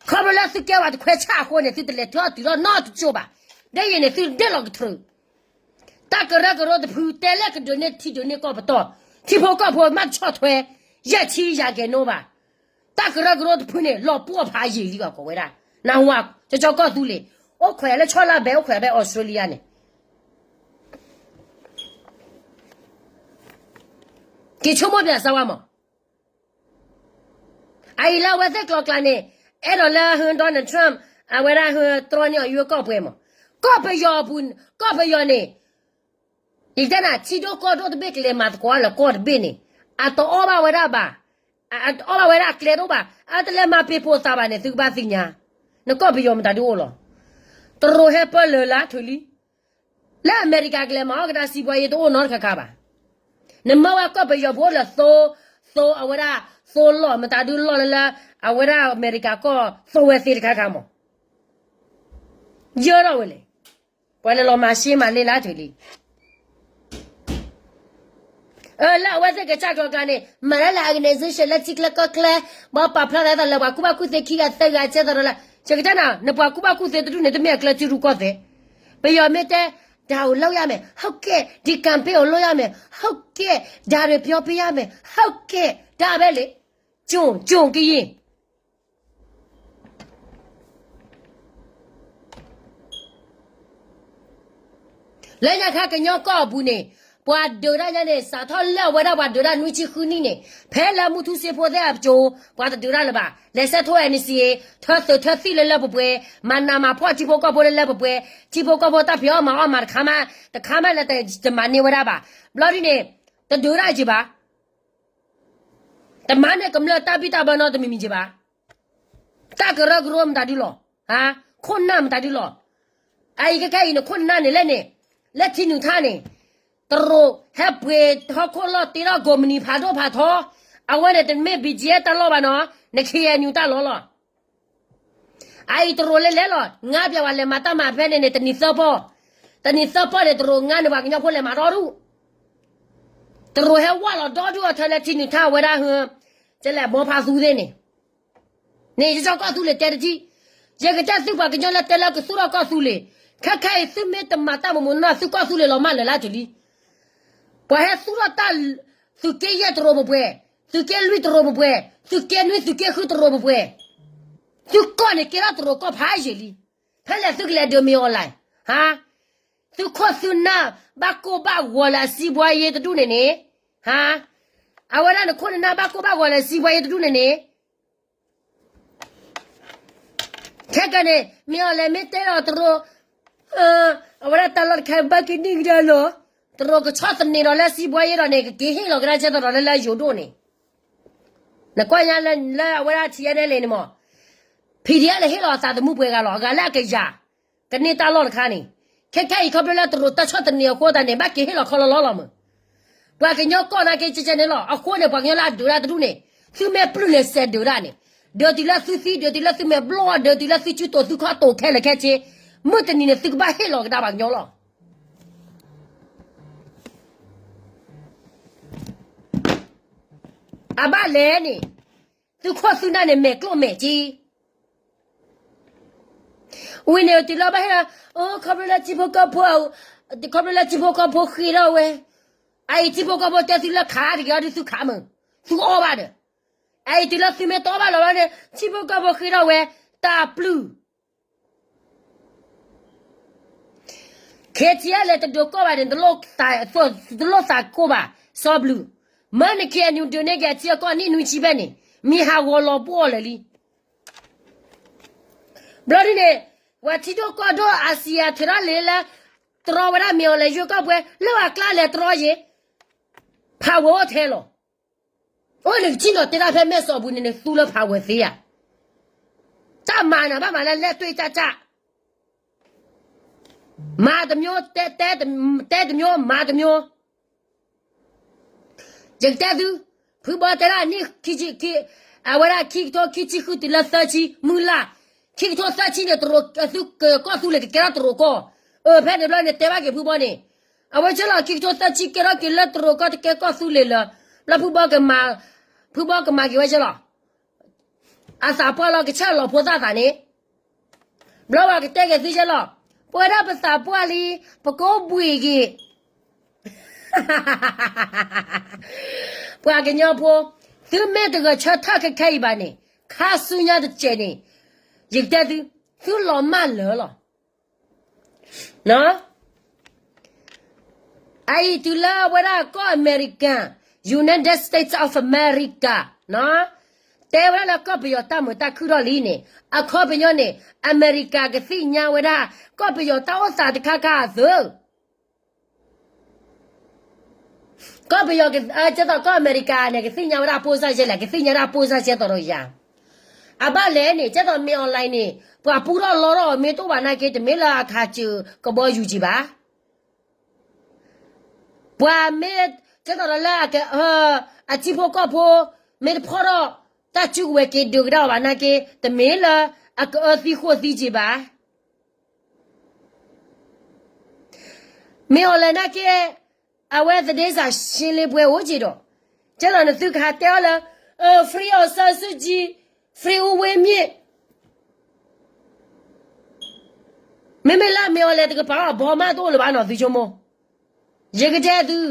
ခီဖျိလၢသုကဲပှၤတခွဲဆၣ်အဃိန့ၣ် သုတလဲၤထၢအီၤတုၤထီၣ်နီတကၠိဘၣ်. ဒ်အံၤန့ၣ် သုဒဲလီၤကတြူး, တၢ်ကရၢကရိတဖု တဲလၢကဒုးန့ၢ်ထံဒုးန့ၢ်ကီၢ်ပတီၢ်, ထံဖိကီၢ်ဖိမ့ၢ်တဆီၣ်ထွဲ ယဲၢ်ဆံယၤကဲၤနိဘၣ်. တၢ်ကရၢကရိတဖုန့ၣ် လီၤပှီၢ်ဖးယံာ်လံဘၣ်ကိးဝဲဒၣ်, နဝါ, ကၠီကၠီကီၢ်သူလ့ၤ, အိၣ်ခွဲးလၢဆီၣ်လၢဘဲ အိၣ်ခွဲးဘဲအီစထြ့လယါန့ၣ် က့ၤဆိကမိၣ်ပၠးစၢဝါမး. အအံၤလၢအဝဲသ့ၣ်ကျိၤကျါန့ၣ်, အဲၣ်ဒိးလၢ Donald Trump အဝဲဒၣ်ဟၢတြီန့ၢ်အီၤယွဲကီၢ်ပှဲၤမး, ကီၢ်ပယီၤအပူၤ, ကီၢ်ပယီၤန့ၣ်, ယကတဲနၤ ထံဒိၣ်ကီၢ်ဒိၣ်တဘ့ၣ်ကလဲၤမၤသကိးလၢကီၢ်တဘ့ၣ်န့ၣ်, အတအီၣ်ဘၣ်ဝဲဒၣ်ဘၣ်, အတအီၣ်ဘၣ်ဝဲဒၣ်အကျဲတအိၣ်ဘၣ်, အတလဲၤမၤပ့ၤပိာ်သးဘၣ်န့ၣ် သုကဘၣ်သ့ၣ်ညါ, နကီၢ်ပယီၤမတၤဒုးအိၣ်လီၤ. တရူးဟဲပၢလၢာ်လၢထူလံ လၢအမဲရကၤကလဲၤမၤအီၣ်ကဒါစံးဘှီယ့တအိၣ်နီတခါခါဘၣ်. နမၢဝဲကီၢ်ပယီၤဖိလၢသိ, သိအဝဲဒၣ်, သိလီၢ်မတၤဒုးလီၢ်လၢလၢ, အဝဲဒၣ်အမဲရကၤကီၢ်သိဝဲသ့တခါခါမး, ယၢထီၣ်ဝဲလဲၣ်, ပှၤလဲၤလီၤမၤရှဲမၤလ့လၢထူလံ လၢအဝဲသ့ၣ်ကစၢ်ကျိၤကျါန့ၣ် မၤလၢလၢ organization လၢထံချၢကီၢ်ချၢ, ဘၣ်ပာ်ဖျါသးလၢပှၤကူၣ်ဘၣ်ကူၣ်သ့ခံဂၤသၢဂၤကဲသးဒီးလၢ, ယကတဲနၤ နပှၤကူၣ်ဘၣ်ကူၣ်သ့တဒူၣ်န့ၣ် တမ့ၢ်အကျဲစုရူၢ်ကီၢ်သဲး, ပယီၤမ့ၢ်တဲ, ဒါကိုလုပ်ရမယ်, ဟုတ်ကဲ့, ဒီ campaign ကိုလုပ်ရမယ်, ဟုတ်ကဲ့, ဒါတွေပြောပေးရမယ်, ဟုတ်ကဲ့, ဒါပဲလေ, ကၠိၣ်ကၠိၣ်ကယ့ၢ် လၢညါခါကညီကီၢ်အပူၤန့ၣ်, ပှၤဒုးတၢ်ညါန့ၣ် စးထီၣ်လၢအဝဲဒၣ်ပှၤဒုးတၢ်နွံဆံဃုနံၣ်န့ၣ်, ဖဲလၢမူထူစ့ဖိသ့ၣ်အကၠိ, ပှၤတဒုးတၢ်လၢၤဘၣ်, လဲၤဆဲးထိ NCA, ထၢသုးထၢသံၣ်လၢလၢပှဲၤပှဲၤ, မၤနးမၤဖှီၣ်ထံဖိကီၢ်ဖိလၢလၢပှဲၤပှဲၤ, ထံဖိကီၢ်ဖိတၢ်ဖံးအီၣ်မၤအီၣ်မၤတခါမး, တခါမးလဲၤတမၤန့ၢ်ဝဲဒၣ်ဘၣ်, ဘျီဒ်န့ၣ်, တဒုးတၢ်က့ၤဘၣ် တမၤန့ၢ်ကမျၢၢ်တၢ်ဘံၣ်တၢ်ဘၢနီတမံၤမံၤက့ၤဘၣ်. တၢ်ကရၢကရိမတၤဒုလီၤ, ခိၣ်နၢ်မတၤဒုလီၤ. အအံၤခဲခဲအံၤန့ၣ် ခိၣ်နၢ်န့ၣ်လဲၣ်န့ၣ်, လၢထံနုာ်ထါန့ၣ်, တရူးဟဲပှ့ၤဟီၣ်ခိၣ်လီၢ်တ့ထီၣ်ကိးမုၢ်နံၤဖးဒိၣ်ဖးထီ, အဝဲန့ၣ်တမ့ၢ် ဘီၣ်ကၠံၣ်အဲၣ် တၢ်လီၢ်ဘၣ်နီၤ, နခ့ၣ်အဲၣ်ယူၣ်တၢ်လီၢ်လီၤ. အအံၤတရူးလဲၤလဲၤလီၤ, ငါးပျီဝဲလဲၤမၤတၢ်မၤဖဲန့ၣ်န့ၣ် တနံၤသၢပီၢ်, တနံၤသၢပီၢ်န့ၣ် တရူးငါန့ၣ် ပှၤကညီဖိလဲၤမၤဒီဒူၣ်, တရူးဟဲဝဲလီၤဒီဒူၣ်အထၢလၢထံနုာ်ထါဝဲဒၣ်ဟၢ, ကလဲၤဘီဖးသူသ့ၣ်န့ၣ်, န့ၣ်ယကၠီကီၢ်သူလ့ၤတဲတထံၣ်, ယကတဲသုပှၤကညီလၢတဲလၢကသူၣ်ထီၣ်ကီၢ်သူလ့ၤ, ခဲခဲအံၤသုမ့ၢ်တမၤတၢ်မုာ်မုာ်နီၢ် သုကီၢ်သူလ့ၤလီၤမၢ်လၢာ်လၢတလံ ပှၤဟဲသူၣ်ထီၣ်တၢ်, သုးက့ယဲၢ်တရူးပှဲၤပှဲၤ, သုးက့လွံၢ်တရူးပှဲၤပှဲၤ, သုးက့နွံသုးက့ဃုတရူးပှဲၤပှဲၤ, သုကီၢ်န့ၣ်ကဲထီၣ်တရူးကီၢ်ဖးယံာ်လံ, ဖဲလဲၣ်သုကလဲၤဒုးမ့ၢ်အီၤလဲၣ်, ဟါ, သုခိၣ်သုနၢ်ဘၣ်ကိၢ်ဘၣ်ဂီၤလၢအစံးဘှါယ့တဒူၣ်န့ၣ်န့ၣ်, ဟါ, အဝဲဒၣ်နခိၣ်နနၢ်ဘၣ်ကိၢ်ဘၣ်ဂီၤလၢအစံးဘှါယ့တဒူၣ်န့ၣ်န့ၣ် ခဲကနံၣ်န့ၣ် မ့ၢ်အီၤလဲၣ်မ့ၢ်တဲဒီးတရူး, အဝဲဒၣ်တၢ်လီၢ်တခါဘၣ်က့ၤန့ၢ်ကဒါလီၤ, တရူးကဆီၣ်သနံးဒီးလၢစံးဘှါယ့ဒီးန့ၣ် ကက့ၤဟ့ၣ်လီၤကဒါကဲသးဒီးလၢလၢယိၤဒိၣ်န့ၣ်, နကွၢ်ညါလၢအဝဲဒၣ်ထံယဲနဲလဲၣ်န့ၣ်မး, ဖံးဒံးအါလဲၣ်ဟ့ၣ်လီၤအသးသမူပှဲၤဂၤလီၤ အဂၤလၢအကယၤ, ကန့ၢ်တၢ်လီၢ်တခါန့ၣ်, ခဲခဲအံၤခီဖျိလၢတရူးတၢ်ဆီၣ်သနံးအဃိသတးန့ၣ် ဘၣ်က့ၤဟ့ၣ်လီၤခီလီၤလီၤလီၤမး ပှၤကညီကီၢ်နာ်က့ၤကဲကဲန့ၣ်လီၤ. အဃိန့ၣ် ပှၤကညီလၢအဒုးတၢ်တဒူၣ်န့ၣ်, သုမ့ၢ်ပျုၢ်န့ၣ်စဲးဒုးတၢ်န့ၣ်, ဒုးတုၤလၢသုသံ, ဒုးတုၤလၢသုမဲာ်ဘျီၣ်, ဒုးတုၤလၢသုစုတိာ်သုခီၣ်တိာ်ခဲလၢာ်ခဲဆ့, မုၢ်တနံၤန့ၣ် သုကဘၣ်ဟ့ၣ်လီၤကဒါပှၤကညီလီၤ. အဘၣ်လဲၣ်န့ၣ်, သုခိၣ်သုနၢ်န့ၣ် မဲာ်ကျိၣ်မဲာ်စ့ ဝံၤန့ၣ်တုၤလီၤဘၣ်ဟဲလီၤ, ခီဖျိလၢထံဖိကီၢ်ဖိ, ခီဖျိလၢထံဖိကီၢ်ဖိဃ့ထီၣ်ဝဲ, အအံၤထံဖိကီၢ်ဖိတဲသုလၢခးတဂ့ၤအီၤဒီးသုခးမုၢ်, သုအီၣ်ဘၣ်ဒီး, အအံၤတုၤလၢသုမ့ၢ်တအီၣ်ဘၣ်လီၤဘၣ်န့ၣ် ထံဖိကီၢ်ဖိဃ့ထီၣ်ဝဲ, တၢ်ပျုၢ် ခဲထံအလဲၤတဒုးကိၢ်ဘၣ်န့ၣ်, တလိၣ်သးကိၢ်ဘၣ်, စီၤဘျုး, မၢနခ့ၣ်အနူဒုးန့ၢ်က့ၤအထံအကီၢ်နံၣ်နွံဆံဘဲန့ၣ်, မံၤဟးဂီၤလီၤဘှီလၢာ်လံ. ဘျီဒ်န့ၣ်, ပှၤထံဒိၣ်ကီၢ်ဒိၣ် Asia ထုးထီၣ်လံလၢ, တြီဝဲဒၣ်မ့ၢ်အီၤလဲၤယိၤကီၢ်ပှဲၤ, လၢအကျါလဲၤတြီယ့ၣ်, ဖးဝဲအိၣ်ထဲလီၤ. အိၣ်န့ၣ်ကထံၣ်နီၤတဲတၢ်ဖဲမဲာ်စီၤပူၤန့ၣ်န့ၣ် သူလၢဖးဝဲသ့ဧါ. တၢ်မၤန့ၣ် ဘၣ်မၤလၢ လက်တွေ့ကျကျ, မၤတစ်မျိုး, တဲ, တဲ, တဲတစ်မျိုး, မၤတစ်မျိုး. ယကတဲသု, ဖုဘီတဲဒၣ်န့ၣ်, အဝဲဒၣ်ခံကထိခံဆံဃုတုၤလၢသၢဆံ မုၢ်လၢ်, ခံကထိသၢဆံန့ၣ် တရူး, သုကီၢ်သူလ့ၤကကဲထီၣ်တရူးကီၢ်, အၢ ဖဲန့ၣ်ဘျီန့ၣ် တဲဘၣ်က့ၤဖုဘီန့ၣ်, အဝဲဆဲလီၤ ခံကထိသၢဆံကဲထီၣ်က့ၤလၢတရူးကီၢ် တကဲကီၢ်သူလ့ၤလၢၤ, ဘျီဖုဘီကမၤ, ဖုဘီကမၤက့ၤဝဲဆဲလီၤ. အသးပှၢ်လီၤကဆဲးလီၤဖိသၣ်သးန့ၣ်, ဘျီဝဲကတဲက့ၤသုဆဲလီၤ, ပဝဲဒၣ်ပသးပှၢ်လံ, ပကအိၣ်ဘှံးက့ၤ ပှၤကညီဖိ, သုမ့ၢ်တဂဲၤဆၢထၢၣ်ခဲခဲအံၤဘၣ်န့ၣ်, ခါဆူညါတစဲးန့ၣ်, ယကတဲသု, သုလီၤမၢ်လၢာ်လီၤ. အအံၤတုၤလၢအဝဲဒၣ်ကီၢ်အမဲရကၤ, United States of America, တဲဝဲဒၣ်လၢကီၢ်ပယီၤတၢ်မုာ်တၢ်ခုၣ်ထီၣ်လံန့ၣ်, အခီပညီန့ၣ် အမဲရကၤကသ့ၣ်ညါဝဲဒၣ် ကီၢ်ပယီၤတၢ်အိၣ်သးတခါခါအသိး ကီၢ်ပယီၤ, ကဲသိးကီၢ်အမဲရကၤန့ၣ် ကသ့ၣ်ညါဝဲဒၣ်ပိၢ်စၢ်ကဲလဲၣ်, ကသ့ၣ်ညါဒၣ်ပိၢ်စၢ်ကဲသိးဒီးယၤ, အဘၣ်လဲၣ်န့ၣ် ကဲသိးမ့ၢ် online န့ၣ် ပှၤပူထီၣ်လီထီၣ်အီၤမ့ၢ်တအိၣ်ဘၣ်နာ်က့ တမ့ၢ်လၢအခးစၢၤကဘီယူၤက့ၤဘၣ်. ပှၤမ့ၢ်, ကဲသိးဒီးလၢ အထံဖိကီၢ်ဖိ မ့ၢ်တဖီၣ်ထီၣ် တၢ်စုကဝဲၤက့ၤဒုးကဒါအီၤဘၣ်နာ်က့ တမ့ၢ်လၢအကအၢသံဃိၣ်သံက့ၤဘၣ်. မ့ၢ် online နာ်က့ အဝဲသဒ့စးရှ့လ့ပှဲၤအိၣ်က့ၤဒီး, ကဲသိးနသုကဟးတဲအီၤလၢ free အောင်ဆန်းစုကြည်, free ဦးဝင်းမြင့်, မ့မ့ၢ်လၢမ့ၢ် online တကပၤအီၤဘီမးတအိၣ်လၢၤဘၣ်နီၤ သုဆိကမိၣ်, ယကတဲသု,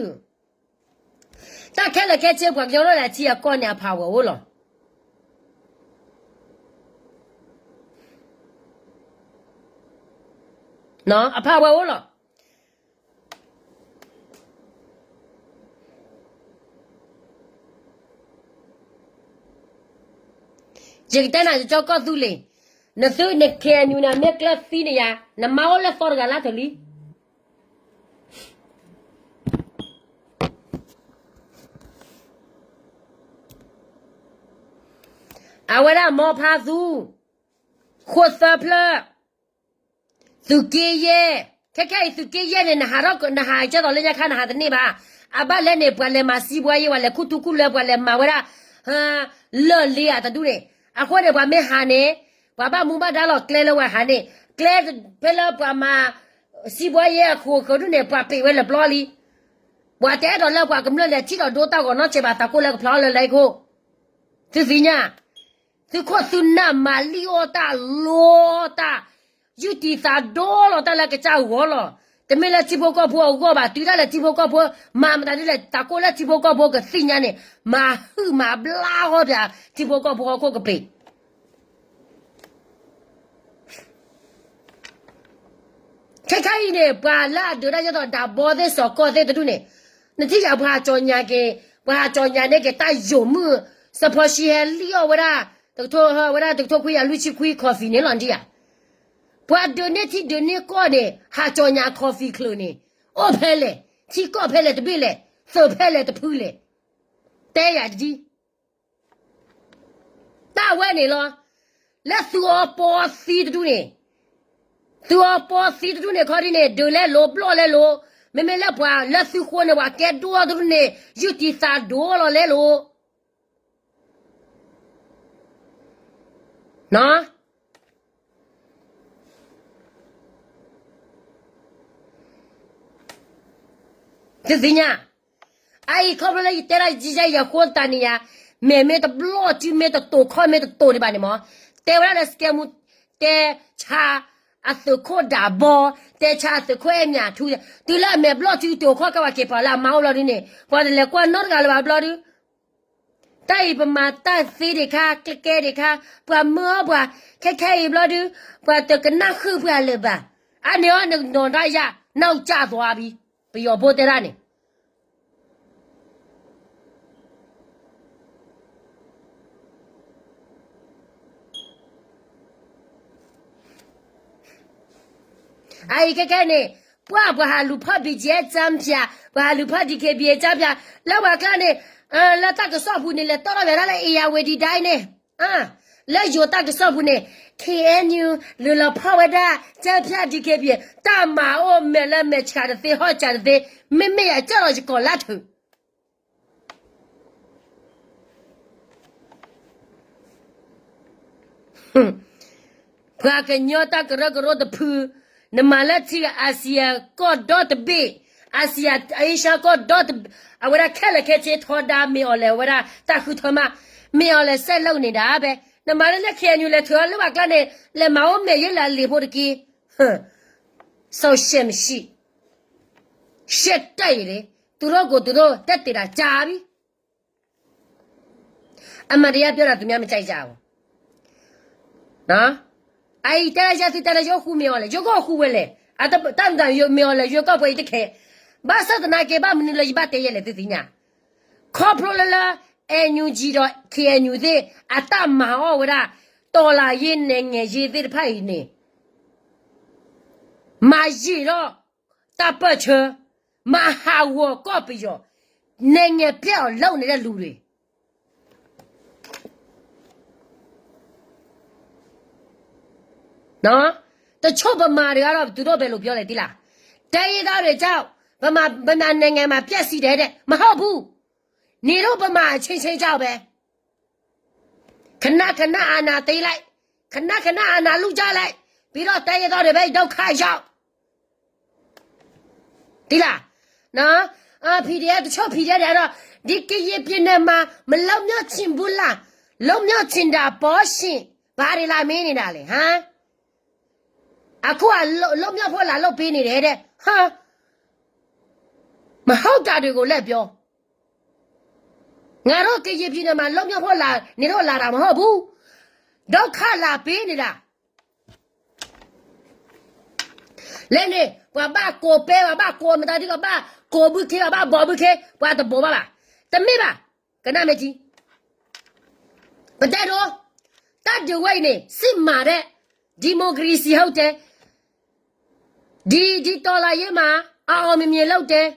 တၢ်ခဲလၢာ်ခဲဆ့ပှၤကညီလီၢ်လၢအထံအကီၢ်န့ၣ် အဖးဝဲအိၣ်လီၤ. အဖးဝဲအိၣ်လီၤ. ယကတဲနၤ ယကၠီကီၢ်သူလ့ၤ, နသုန KNU န့ၣ် မ့ၢ်ကျၢၢ်သံန့ၣ်ယါ, နမါအိၣ်လၢသီတဂၤလၢထၢၣ်လံ. အဝဲဒၣ်မီဖါသူ, ဃိၣ်သၢဖျၢၣ်, သုးက့ယဲၢ်, ခဲခဲအံၤသုးက့ယဲၢ်န့ၣ် နဟးထီၣ် နဟးကဲသိးလၢညါခါ နဟးတန့ၢ်ဘၣ်. အဘၣ်လဲၣ်န့ၣ် ပှၤလဲၤမၤစံးဘှါယဲ ပှၤလဲၤခူသူၣ်ခူလၢ ပှၤလဲၤမၤဝဲဒၣ် လၢၢ်လ့အတဒူၣ်န့ၣ်, အဃိန့ၣ် ပှၤမ့ၢ်ဟးန့ၣ် ပှၤဘၣ်မူဘၣ်ဒါလီၤကျဲလၢပှၤဟးန့ၣ်, ကျဲဖဲလၢပှၤမၤ စံးဘှါယဲအခိၣ်အဃၢၤဒူၣ်န့ၣ် ပှၤပ့းဝဲလၢပျီလံ. ပှၤတအဲၣ်ဒိးလၢပှၤကမျၢၢ်လဲၤထံၣ်ဒီးဒိတၢ်ဂီၤနီတစဲးဘၣ် သးကိၢ်လၢကဖျါအီၤလၢလၢခိၣ်, သုသ့ၣ်ညါ, သုခိၣ်သုနၢ်မၤလံၣ်အီၣ်တၢ်လိတၢ်, ယုၢ်တံၤသးဒိလီၤတၢ်လၢကစၢ်ဂီၢ်လီၤ. တမ့ၢ်လၢထံဖိကီၢ်ဖိအဂီၢ်ဘၣ်, တုၤဒၣ်လဲာ်ထံဖိကီၢ်ဖိ မၤမတၤဒ်လဲၣ် သးကိၢ်လၢထံဖိကီၢ်ဖိကသ့ၣ်ညါန့ၣ် မၤဟုၣ်မၤဘျါအီၣ်ပှၤထံဖိကီၢ်ဖိဟီၣ်ခိၣ်ကပ့ၤ ခဲခဲအံၤန့ၣ် ပှၤလၢအဒုးတၢ်ယဲၢ်ဒီးဒးဘီသ့ၣ်စီၤကီၢ်သ့ၣ်တဒူၣ်န့ၣ်, နထံၣ်ယၤပှၤဟးကၠီညါက့ၤ, ပှၤဟးကၠီညါန့ၢ်က့ၤတၢ်ယိာ်မုၣ်, စီၤဖီၡံဟဲလံၣ်အီၣ်ဝဲဒၣ်, တကထိ, ဝဲဒၣ်တကထိခွံကယၤလွံၢ်ဆံခွံ coffee န့ၣ်လီၤဒံးဧါ. ပှၤဒုးန့ၢ်ထံဒုးန့ၢ်ကီၢ်န့ၣ် ဟးကၠီညါ coffee ချုးန့ၣ်, အိၣ်ဖဲလဲၣ်, ထံကီၢ်ဖဲလဲၣ်တဘ့ၣ်လဲၣ်, သုးဖဲလဲၣ်တဖုလဲၣ်, တဲယၤတဒံး တၢ်ဝဲန့ၣ်လီၤ. လၢသုအီပီသံတဒူၣ်န့ၣ်, သုအီပီသံတဒူၣ်န့ၣ် ခီဒ်န့ၣ် ဒုးလဲလိာ်ဘျီၣ်လဲလိာ်, မ့မ့ၢ်လၢပှၤလၢသုဃိန့ၣ် ပှၤကဲဒိၣ်တဒူၣ်န့ၣ် ယုၢ်တံၤသးဒိလီၤလဲလိာ် သုသ့ၣ်ညါ, အအံၤခီဖျိလၢယတဲဒၣ် ယဃိသတးန့ၣ်ယါ, မဲာ်မ့ၢ်တဘျီၣ်စု မ့ၢ်တတိာ်ခီၣ်မ့ၢ်တတိာ်ဒံးဘၣ်န့ၣ်မး, တဲဝဲဒၣ်လၢ စကဲမူ, တဲဆါအသုးခိၣ်ဒးဘီ, တဲဆါအသုးခိၣ်အဲၣ်မၠးထူ, တုၤလၢအမဲာ်ဘျီၣ်စုတိာ်ခီၣ်ကဲဝဲက့ၤပှၤလၢအမါအိၣ်လီၤဒ်န့ၣ် ပှၤတလဲၤကွၢ်နီတဂၤလၢၤဘၣ်ဘျီဒု တၢ်အံၤပမၤတၢ်သ့ဒံးခါ ကျဲကဲဒံးခါ, ပှၤမၢအီၣ်ပှၤ, ခဲခဲအံၤဘျီဒု, ပှၤတကနၣ်ဃုာ်ပှၤလၢၤဘၣ်. အန့ၣ်အီၤနနီၢ်ဒၣ်ယၤ, နကၢ်သွါဘံ, ပယီၤဖိတဲဒၣ်န့ၣ် အအံၤခဲခဲန့ၣ်, ပှၤပှၤဟးလူၤဖီၣ် ဘီကၠံၣ်အဲၣ် ကၠၢဖၠး, ပှၤဟးလူၤဖီၣ် ဒံးခ့ဘံၣ်အဲၣ် ကၠၢဖၠး, လၢပှၤကျါန့ၣ်, လၢတၢ်ကစီၣ်ပူၤန့ၣ် လဲၤတီၣ်ထီၣ်ဝဲဒၣ်လၢ အ့ၣ်ယၣ်ဝတံၤဒၣ်အံၤန့ၣ်, လၢယိၤတၢ်ကစီၣ်ပူၤန့ၣ် ခ့ၣ်အဲၣ်ယူၣ် လုၢ်လီၤဖီၣ်ဝဲဒၣ် ကၠၢဖၠၣ် DKBA တၢ်မၤအိၣ်မဲာ်လၢမဲာ်ဆှးတသ့ ဟီၣ်စးတသ့ မ့မ့ၢ်ယကၢ်လီၤယကီၢ်လၢထုး ပှၤကညီတၢ်ကရၢကရိတဖု, နမၤလၢထံဂၤ Asia ကီၢ်ဒီတဘ့ၣ်, Asia Asia ကီၢ်ဒီတဘ့ၣ်, အဝဲဒၣ်ခဲလၢာ်ခဲဆ့ထီဒါ မ့ၢ်အီၤလဲၣ် အဝဲဒၣ်တၢ်ဃုထၢမး, မ့ၢ်အီၤလဲၣ် စဲးလိာ်န့ၣ်ဒၣ်ဖဲ, နမၤလၢလၢ ခ့ၣ်အဲၣ်ယူၣ် လဲၤထုးအီၤလၢဘၣ်ကျါန့ၣ် လဲၤမၤအိၣ်မဲာ်ယဲလၢအလံာ်ဖိတက့ၢ်, စီၤရှဲမဆံး ရှဲတၢ်အံၤန့ၣ် သူၣ်ထီၣ်ကိၢ်သူၣ်ထီၣ်တဲတ့ၢ်တၢ်ကၢ်ဘံ အမၤတယၢ်ပၠီဒီး သူမ့ၢ်မကၢ်ယၢ်ဧိၤ, အအံၤတဲဒၣ်ယဲ သုတဲဒၣ်ယအိၣ်ဃူမ့ၢ်အီၤလဲၣ်, ယကအိၣ်ဃူဝဲလဲၣ်, တၢ်မတၤမ့ၢ်အီၤလဲၣ် ယွဲၢ်ကီၢ်ပှဲၤအံၤတခဲ, ဘၣ်ဆၣ်သနာ်က့ ဘၣ်မနုၤလၢယဘၣ်တဲယဲလဲၣ် သုသ့ၣ်ညါ, ခီဖျိလၢလၢ NUG ဒီး ခ့ၣ်အဲၣ်ယူၣ် သ့ၣ် အတၢ်မၤအီၣ်ဝဲဒၣ် တော်လှန်ရေး နိုင်ငံရေး သ့ၣ်တဖၣ်အံၤန့ၣ် မၤယံာ်ထီၣ်တၢ်ပၢၢ်ဆၢ, မၤဟးဂီၤကီၢ်ပယီၤ, နိုင်ငံပျက်အောင်လုပ်နေတဲ့လူတွေ, တချို့ဗမာတွေကတော့ သူတို့ဘယ်လိုပြောလဲသိလား, တိုင်းရင်းသားတွေကြောင့် ဗမာ ဗမာနိုင်ငံမှာ ပျက်စီးတယ်တဲ့, မဟုတ်ဘူး, နင်တို့ဗမာအချင်းချင်းကြောင့်ပဲ, ခဏခဏ အာဏာသိမ်းလိုက်, ခဏခဏ အာဏာလုကြလိုက်, ပြီးတော့ တိုင်းရင်းသားတွေပဲ ဒုက္ခရောက် သိလား, PDF တချို့ PDF တွေကတော့ ဒီကရင်ပြည်နယ်မှာ မလွတ်မြောက်ချင်ဘူးလား, လွတ်မြောက်ချင်တာပေါ့ရှင်, ဘာတွေလာမေးနေတာလဲ, ဟမ်, အခုက လွတ် လွတ်မြောက်ဖို့ လာလုပ်ပေးနေတယ်တဲ့, ဟမ်, မဟုတ်တာတွေကို လိုက်ပြော, ငါတို့ ကရင်ပြည်နယ်မှာ လွတ်မြောက်ဖို့ လာ နေတော့ လာတာမဟုတ်ဘူး, ဒုက္ခလာပေးနေတာ လဲန့ၣ် ပှၤဘၣ်ကိးပဲ ပှၤဘၣ်ကိးမတၤဒ်ကီး ဘၣ်ကိးဘုခ့ ပှၤဘၣ်ဘီဘုခ့ ပှၤတဘိးဘၣ်ဘၣ်, တမ့ၢ်ဘၣ်, ကနၣ်မ့ၢ်ကံ, ပတဲဒိ, တၢ်ဒုးဝဲအံၤန့ၣ် စစ်မှန်တဲ့ ဒီမိုကရေစီ ဟုတ်တယ်, ဒီ ဒီတော်လှန်ရေးမှာ အောင်အောင်မြင်မြင်လုပ်တယ်,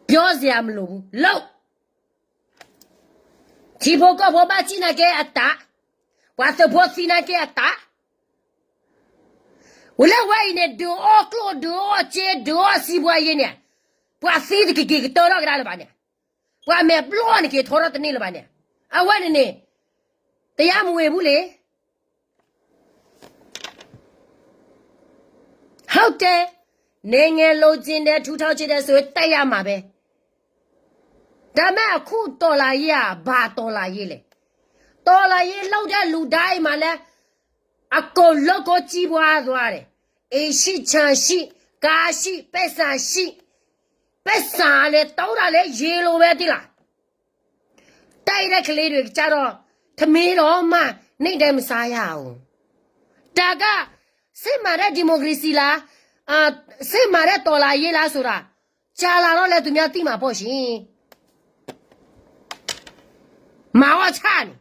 ပြောစရာမလိုဘူး, လုပ် ထံဖိကီၢ်ဖိဘၣ်စံၣ်နာ်က့အတၢ်, ပှၤသုးဖိသံနာ်က့အတၢ်, ဝဲလၢဝဲအံၤန့ၣ် ဒုးအီၣ်ကျိၣ် ဒုးအီၣ်စ့ ဒုးအီၣ်စံးပှၤယဲန့ၣ်, ပှၤသံတက့ၤက့ၤကတၢၢ်ထီၣ်ကဒါလၢၤဘၣ်န့ၣ်, ပှၤမဲာ်ဘျီၣ်န့ၣ်က့ၤထီထီၣ်တန့ၢ်လၢၤဘၣ်န့ၣ်, အဝဲန့ၣ်န့ၣ် တရားမဝင်ဘူးလေ ဟုတ်တယ်, နိုင်ငံလိုချင်တယ် ထူထောင်ချင်တယ်ဆိုရင် တိုက်ရမှာပဲ, ဒါပေမဲ့ အခုတော်လှန်ရေးက ဘာတော်လှန်ရေးလဲ, တော်လှန်ရေးလုပ်တဲ့လူတိုင်းမှာလည်း အကုန်လုပ်ကိုကြီးပွားသွားတယ်, အိမ်ရှိ ခြံရှိ ကားရှိ ပိုက်ဆံရှိ, ပိုက်ဆံလည်း တောင်းတာလည်း ရေလိုပဲ သိလား, တိုက်တဲ့ကလေးတွေကျတော့ ထမင်းတော့မှ နေ့တိုင်းမစားရဘူး, ဒါက စစ်မှန်တဲ့ ဒီမိုကရေစီလား, အာ, စစ်မှန်တဲ့ တော်လှန်ရေးလားဆိုတာ ကြာလာတော့လည်း သူများသိမှာပေါ့ရှင်, မၤဝဲဆၣ်န့ၣ်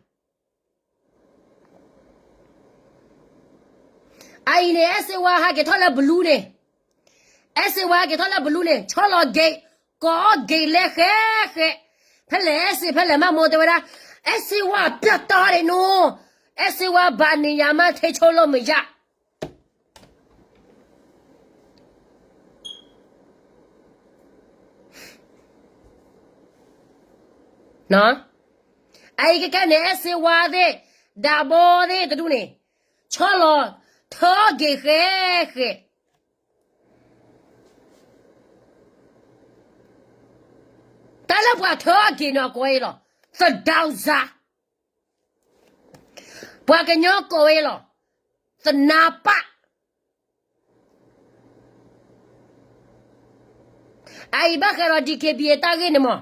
အအံၤန့ၣ် အဲၣ်စ့ဝါဟးက့ၤထီၣ်လၢဘလူးန့ၣ်, အဲၣ်စ့ဝါဟးက့ၤထီၣ်လၢဘလူးန့ၣ် ဆီလီၤဂ့ၤ, ကိးအီၣ်ဂ့ၤလဲဃဲဃဲ, ဖဲလဲၣ်အဲၣ်စ့ ဖဲလဲၣ်မးမိၢ်တဲဝဲဒၣ်, အဲၣ်စ့ဝါပြတ်သားတယ်နော်, အဲၣ်စ့ဝါ ဘာနေရာမှ ထိန်းချုပ်လို့မရ အအံၤကကဲန့ၣ် အဲၣ်စ့ဝါသ့ၣ်, ဒးဘီသ့ၣ်တဒူၣ်န့ၣ်, ဆီလီၤ, ထၢအီၣ်ဂ့ၤဃဲဃဲ, တၢ်လၢပှၤထၢအီၣ်ဂ့ၤန့ၣ် အကိးဝဲလီၤ, သဒၢစါ, ပှၤကညီကိးဝဲလီၤ, သနါပၣ် အအံၤဘၣ်ဃးဒီး DKBA တၢ်ဂ့ၢ်န့ၣ်မး,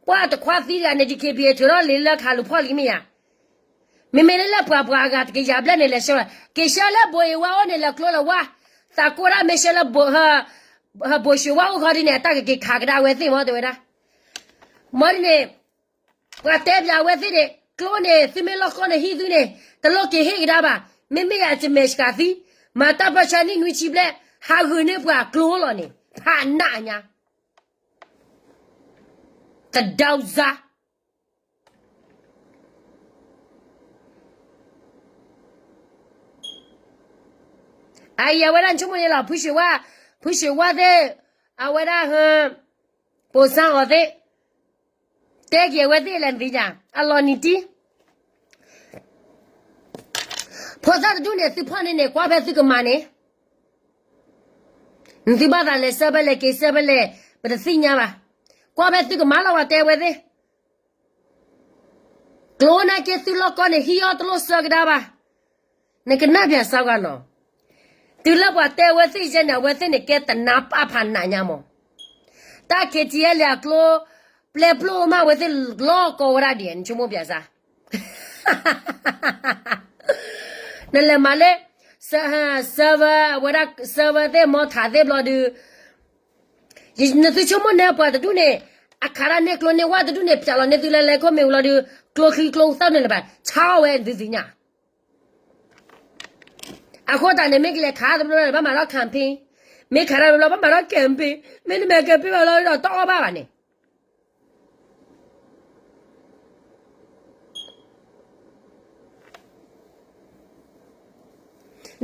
ပှၤတခွါသံတဂၤန့ၣ် DKBA ထုးထီၣ်လံလၢခးလူၤဖီၣ်လံမ့ၢ်ဧါ, မ့မ့ၢ်လၢလၢပှၤပှၤအဂၤတကယၤဘျဲၣ်န့ၣ် လဲၤဆှၢလီၤ, က့ၤဆှၢလၢဘိးအ့ဝါအိၣ်န့ၣ် လဲၤကျိလီၤဝါ, သးကိၢ်ဒၣ်မ့ၢ်ဆှၢလၢ ဘိးၡ့ဝါအိၣ်ခီဒ်န့ၣ် အတၢ်ကက့ၤခးကဒါဝဲသ့ၣ်မး တဲဝဲဒၣ်, မ်ဒ်န့ၣ် ပှၤတဲပၠးဝဲသ့ၣ်န့ၣ် ကျိန့ၣ် သုမ့ၢ်လီၢ်ကီၢ်န့ၣ်ဟံၣ်သုန့ၣ် တလိၣ်က့ၤဟ့ၣ်ကဒါဘၣ်, မ့မ့ၢ်ယတမဲာ်ဆှးသံ, မၤတၢ်ပၢဆှၢနံၣ်နွံဆံဘျဲၣ် ဟးဂုာ်န့ၢ်ပှၤကျိလီၤန့ၣ် ဖးနးညါ, သဒၢစါ, အအံၤအဝဲဒၣ်နဆိကမိၣ်န့ၣ်လီၤ ဖုၣ်ဆံးဝါ, ဖုၣ်ဆံးဝါသ့ၣ်, အဝဲဒၣ်ဟၢ, ပိၢ်စၣ်အီၤသ့ၣ်, တဲက့ၤအဝဲသ့ၣ်လဲၣ်နသ့ၣ်ညါ, အလီၤနံၤတံၢ် ဖိသၣ်တဒူၣ်န့ၣ် သုဖီၣ်န့ၢ်န့ၣ် ကွၢ်ဖဲသုကမၤန့ၣ်, နသုဘၣ်သးလဲၤဆှၢဖဲလဲၣ်က့ၤဆှၢဖဲလဲၣ်, ပတသ့ၣ်ညါဘၣ်, ကွၢ်ဖဲသုကမၤလီၤဝဲတဲဝဲသ့ၣ် ကျိနာ်က့သုလီၢ်ကီၢ်န့ၣ် ဟံးအီၣ်တလိၣ်ဆၢကဒါဘၣ်. နကနၣ်ပၠးစၢ်ဂၤနီၤ, တုၤလၢပှၤတဲဝဲသ့ၣ်ယဲန့ၣ် အဝဲသ့ၣ်န့ၣ်ကဲတနါပၢ်ဖးနးညါမး, တၢ် K T L အကျိ, ပျဲပျိၢ်မးဝဲသ့ၣ်လီၢ်ကီၢ်ဝဲဒၣ်ဒံး နဆိကမိၣ်ပၠးစၢ် နလဲၤမၤလၢ server အဝဲဒၣ် server သ့ၣ် မီထးသ့ၣ်ဘျီဒုး, နသုဆိကမိၣ်န့ၣ်ပှၤတဒူၣ်န့ၣ်, အခးဒၣ်န့ၢ်ကျိန့ၢ်ဝၣ်တဒူၣ်န့ၣ် ပၠးလီၤန့ၢ်သုလၢလဲၤခိၣ်မ့ၢ်ဝံၤလီၤဒုး, ကျိချံကျိသၣ်န့ၣ်လၢၤဘၣ် ဆါအီၣ်ဝဲသုသ့ၣ်ညါ. အဃိသတးန့ၣ် မ့ၢ်ကလဲၤခးတဘျီဘၣ်မၤထီၣ် campaign, မ့ၢ်ခးတဘျီဘၣ်မၤထီၣ် campaign, မ့တမ့ၢ် campaign ဘၣ်လီၤဒီးတအီၣ်ဘၣ်ဘၣ်န့ၣ်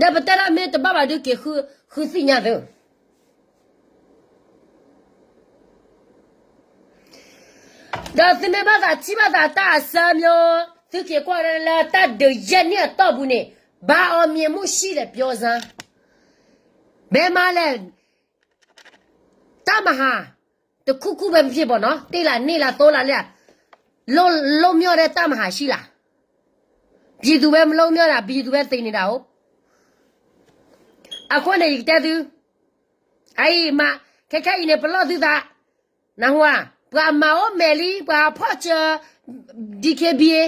ဒီးပတဲဒၣ်မ့ၢ်တဘၣ်ဘၣ်ဒုးက့ၤဃုသ့ၣ်ညါသု, ဒီးသုမ့ၢ်ဘၣ်သးထံၣ်ဘၣ်သးတၢ်အဆၢမီၤ, သုက့ၤကွၢ်လၢတၢ်ဒုးယဲၢ်နံၣ်အတီၢ်ပူၤန့ၣ်, ဘၣ်အီၤမ့ၢ်မူၣ်ဆံၣ်လဲၣ်ပျီစါ, ဘဲမါလဲၣ်, တၢ်မဟါ, တခူၣ်ခူၣ်ဘဲဖံးဖံးဘီနီၤ, တ့ၢ်လၢန့ၢ်လၢသိလၢလဲၣ်, လိၣ်မ့ၢ်အီၤဒဲးတၢ်မဟါဆံၣ်လၢ, ပြည်သူပဲမလုပ်မ့ၢ်အီၤဒၣ် ပြည်သူပဲသေနေတာအိၣ်, အဃိန့ၣ် ယကတဲသု, အအံၤမး, ခဲခဲအံၤန့ၣ် ပလီၢ်သုသး, နၢ်ဟူဧါ, ပှၤမၤအိၣ်မဲာ်လံ, ပှၤဟးဖီၣ်စၢၤ D K B A,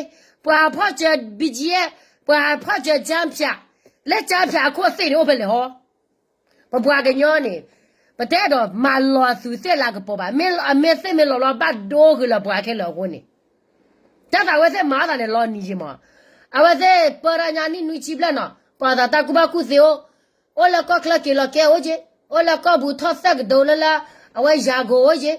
ပှၤဟးဖီၣ်စၢၤ B G F, ပှၤဟးဖီၣ်စၢၤ ကၠါဖၠး, လၢကၠါဖၠးအခိၣ်သ့ၣ်န့ၣ်အိၣ်ဖဲလဲၣ်ဟီ, ပပှၤကညီန့ၣ်, ပတဲဒီးမၤလီၤအသုးသ့ၣ်လၢကပီၤဘၣ်, မ့ၢ်အမ့ၢ်သ့ၣ်မ့ၢ်လီၤလီၤဘၣ်ဒိဂ့ၤလၢပှၤခဲလၢာ်အဃိန့ၣ်, တၢ်သးဝဲသ့ၣ်မၤအီၤသးန့ၣ်လီၤနံၤယံၤမး, အဝဲသ့ၣ်ပၢတၢ်ညါနံၣ်နွံဆံဘျဲၣ်နီၤ, ပှၤသးတၢ်ကူၣ်ဘၣ်ကူၣ်သ့အိၣ်, အိၣ်လၢကီၢ်ချၢက့ၤလီၤကဲအိၣ်က့, အိၣ်လၢကီၢ်ပူၤထီၣ်သၢကဒိလၢလၢ, အဝဲယၤကိာ်အိၣ်က့,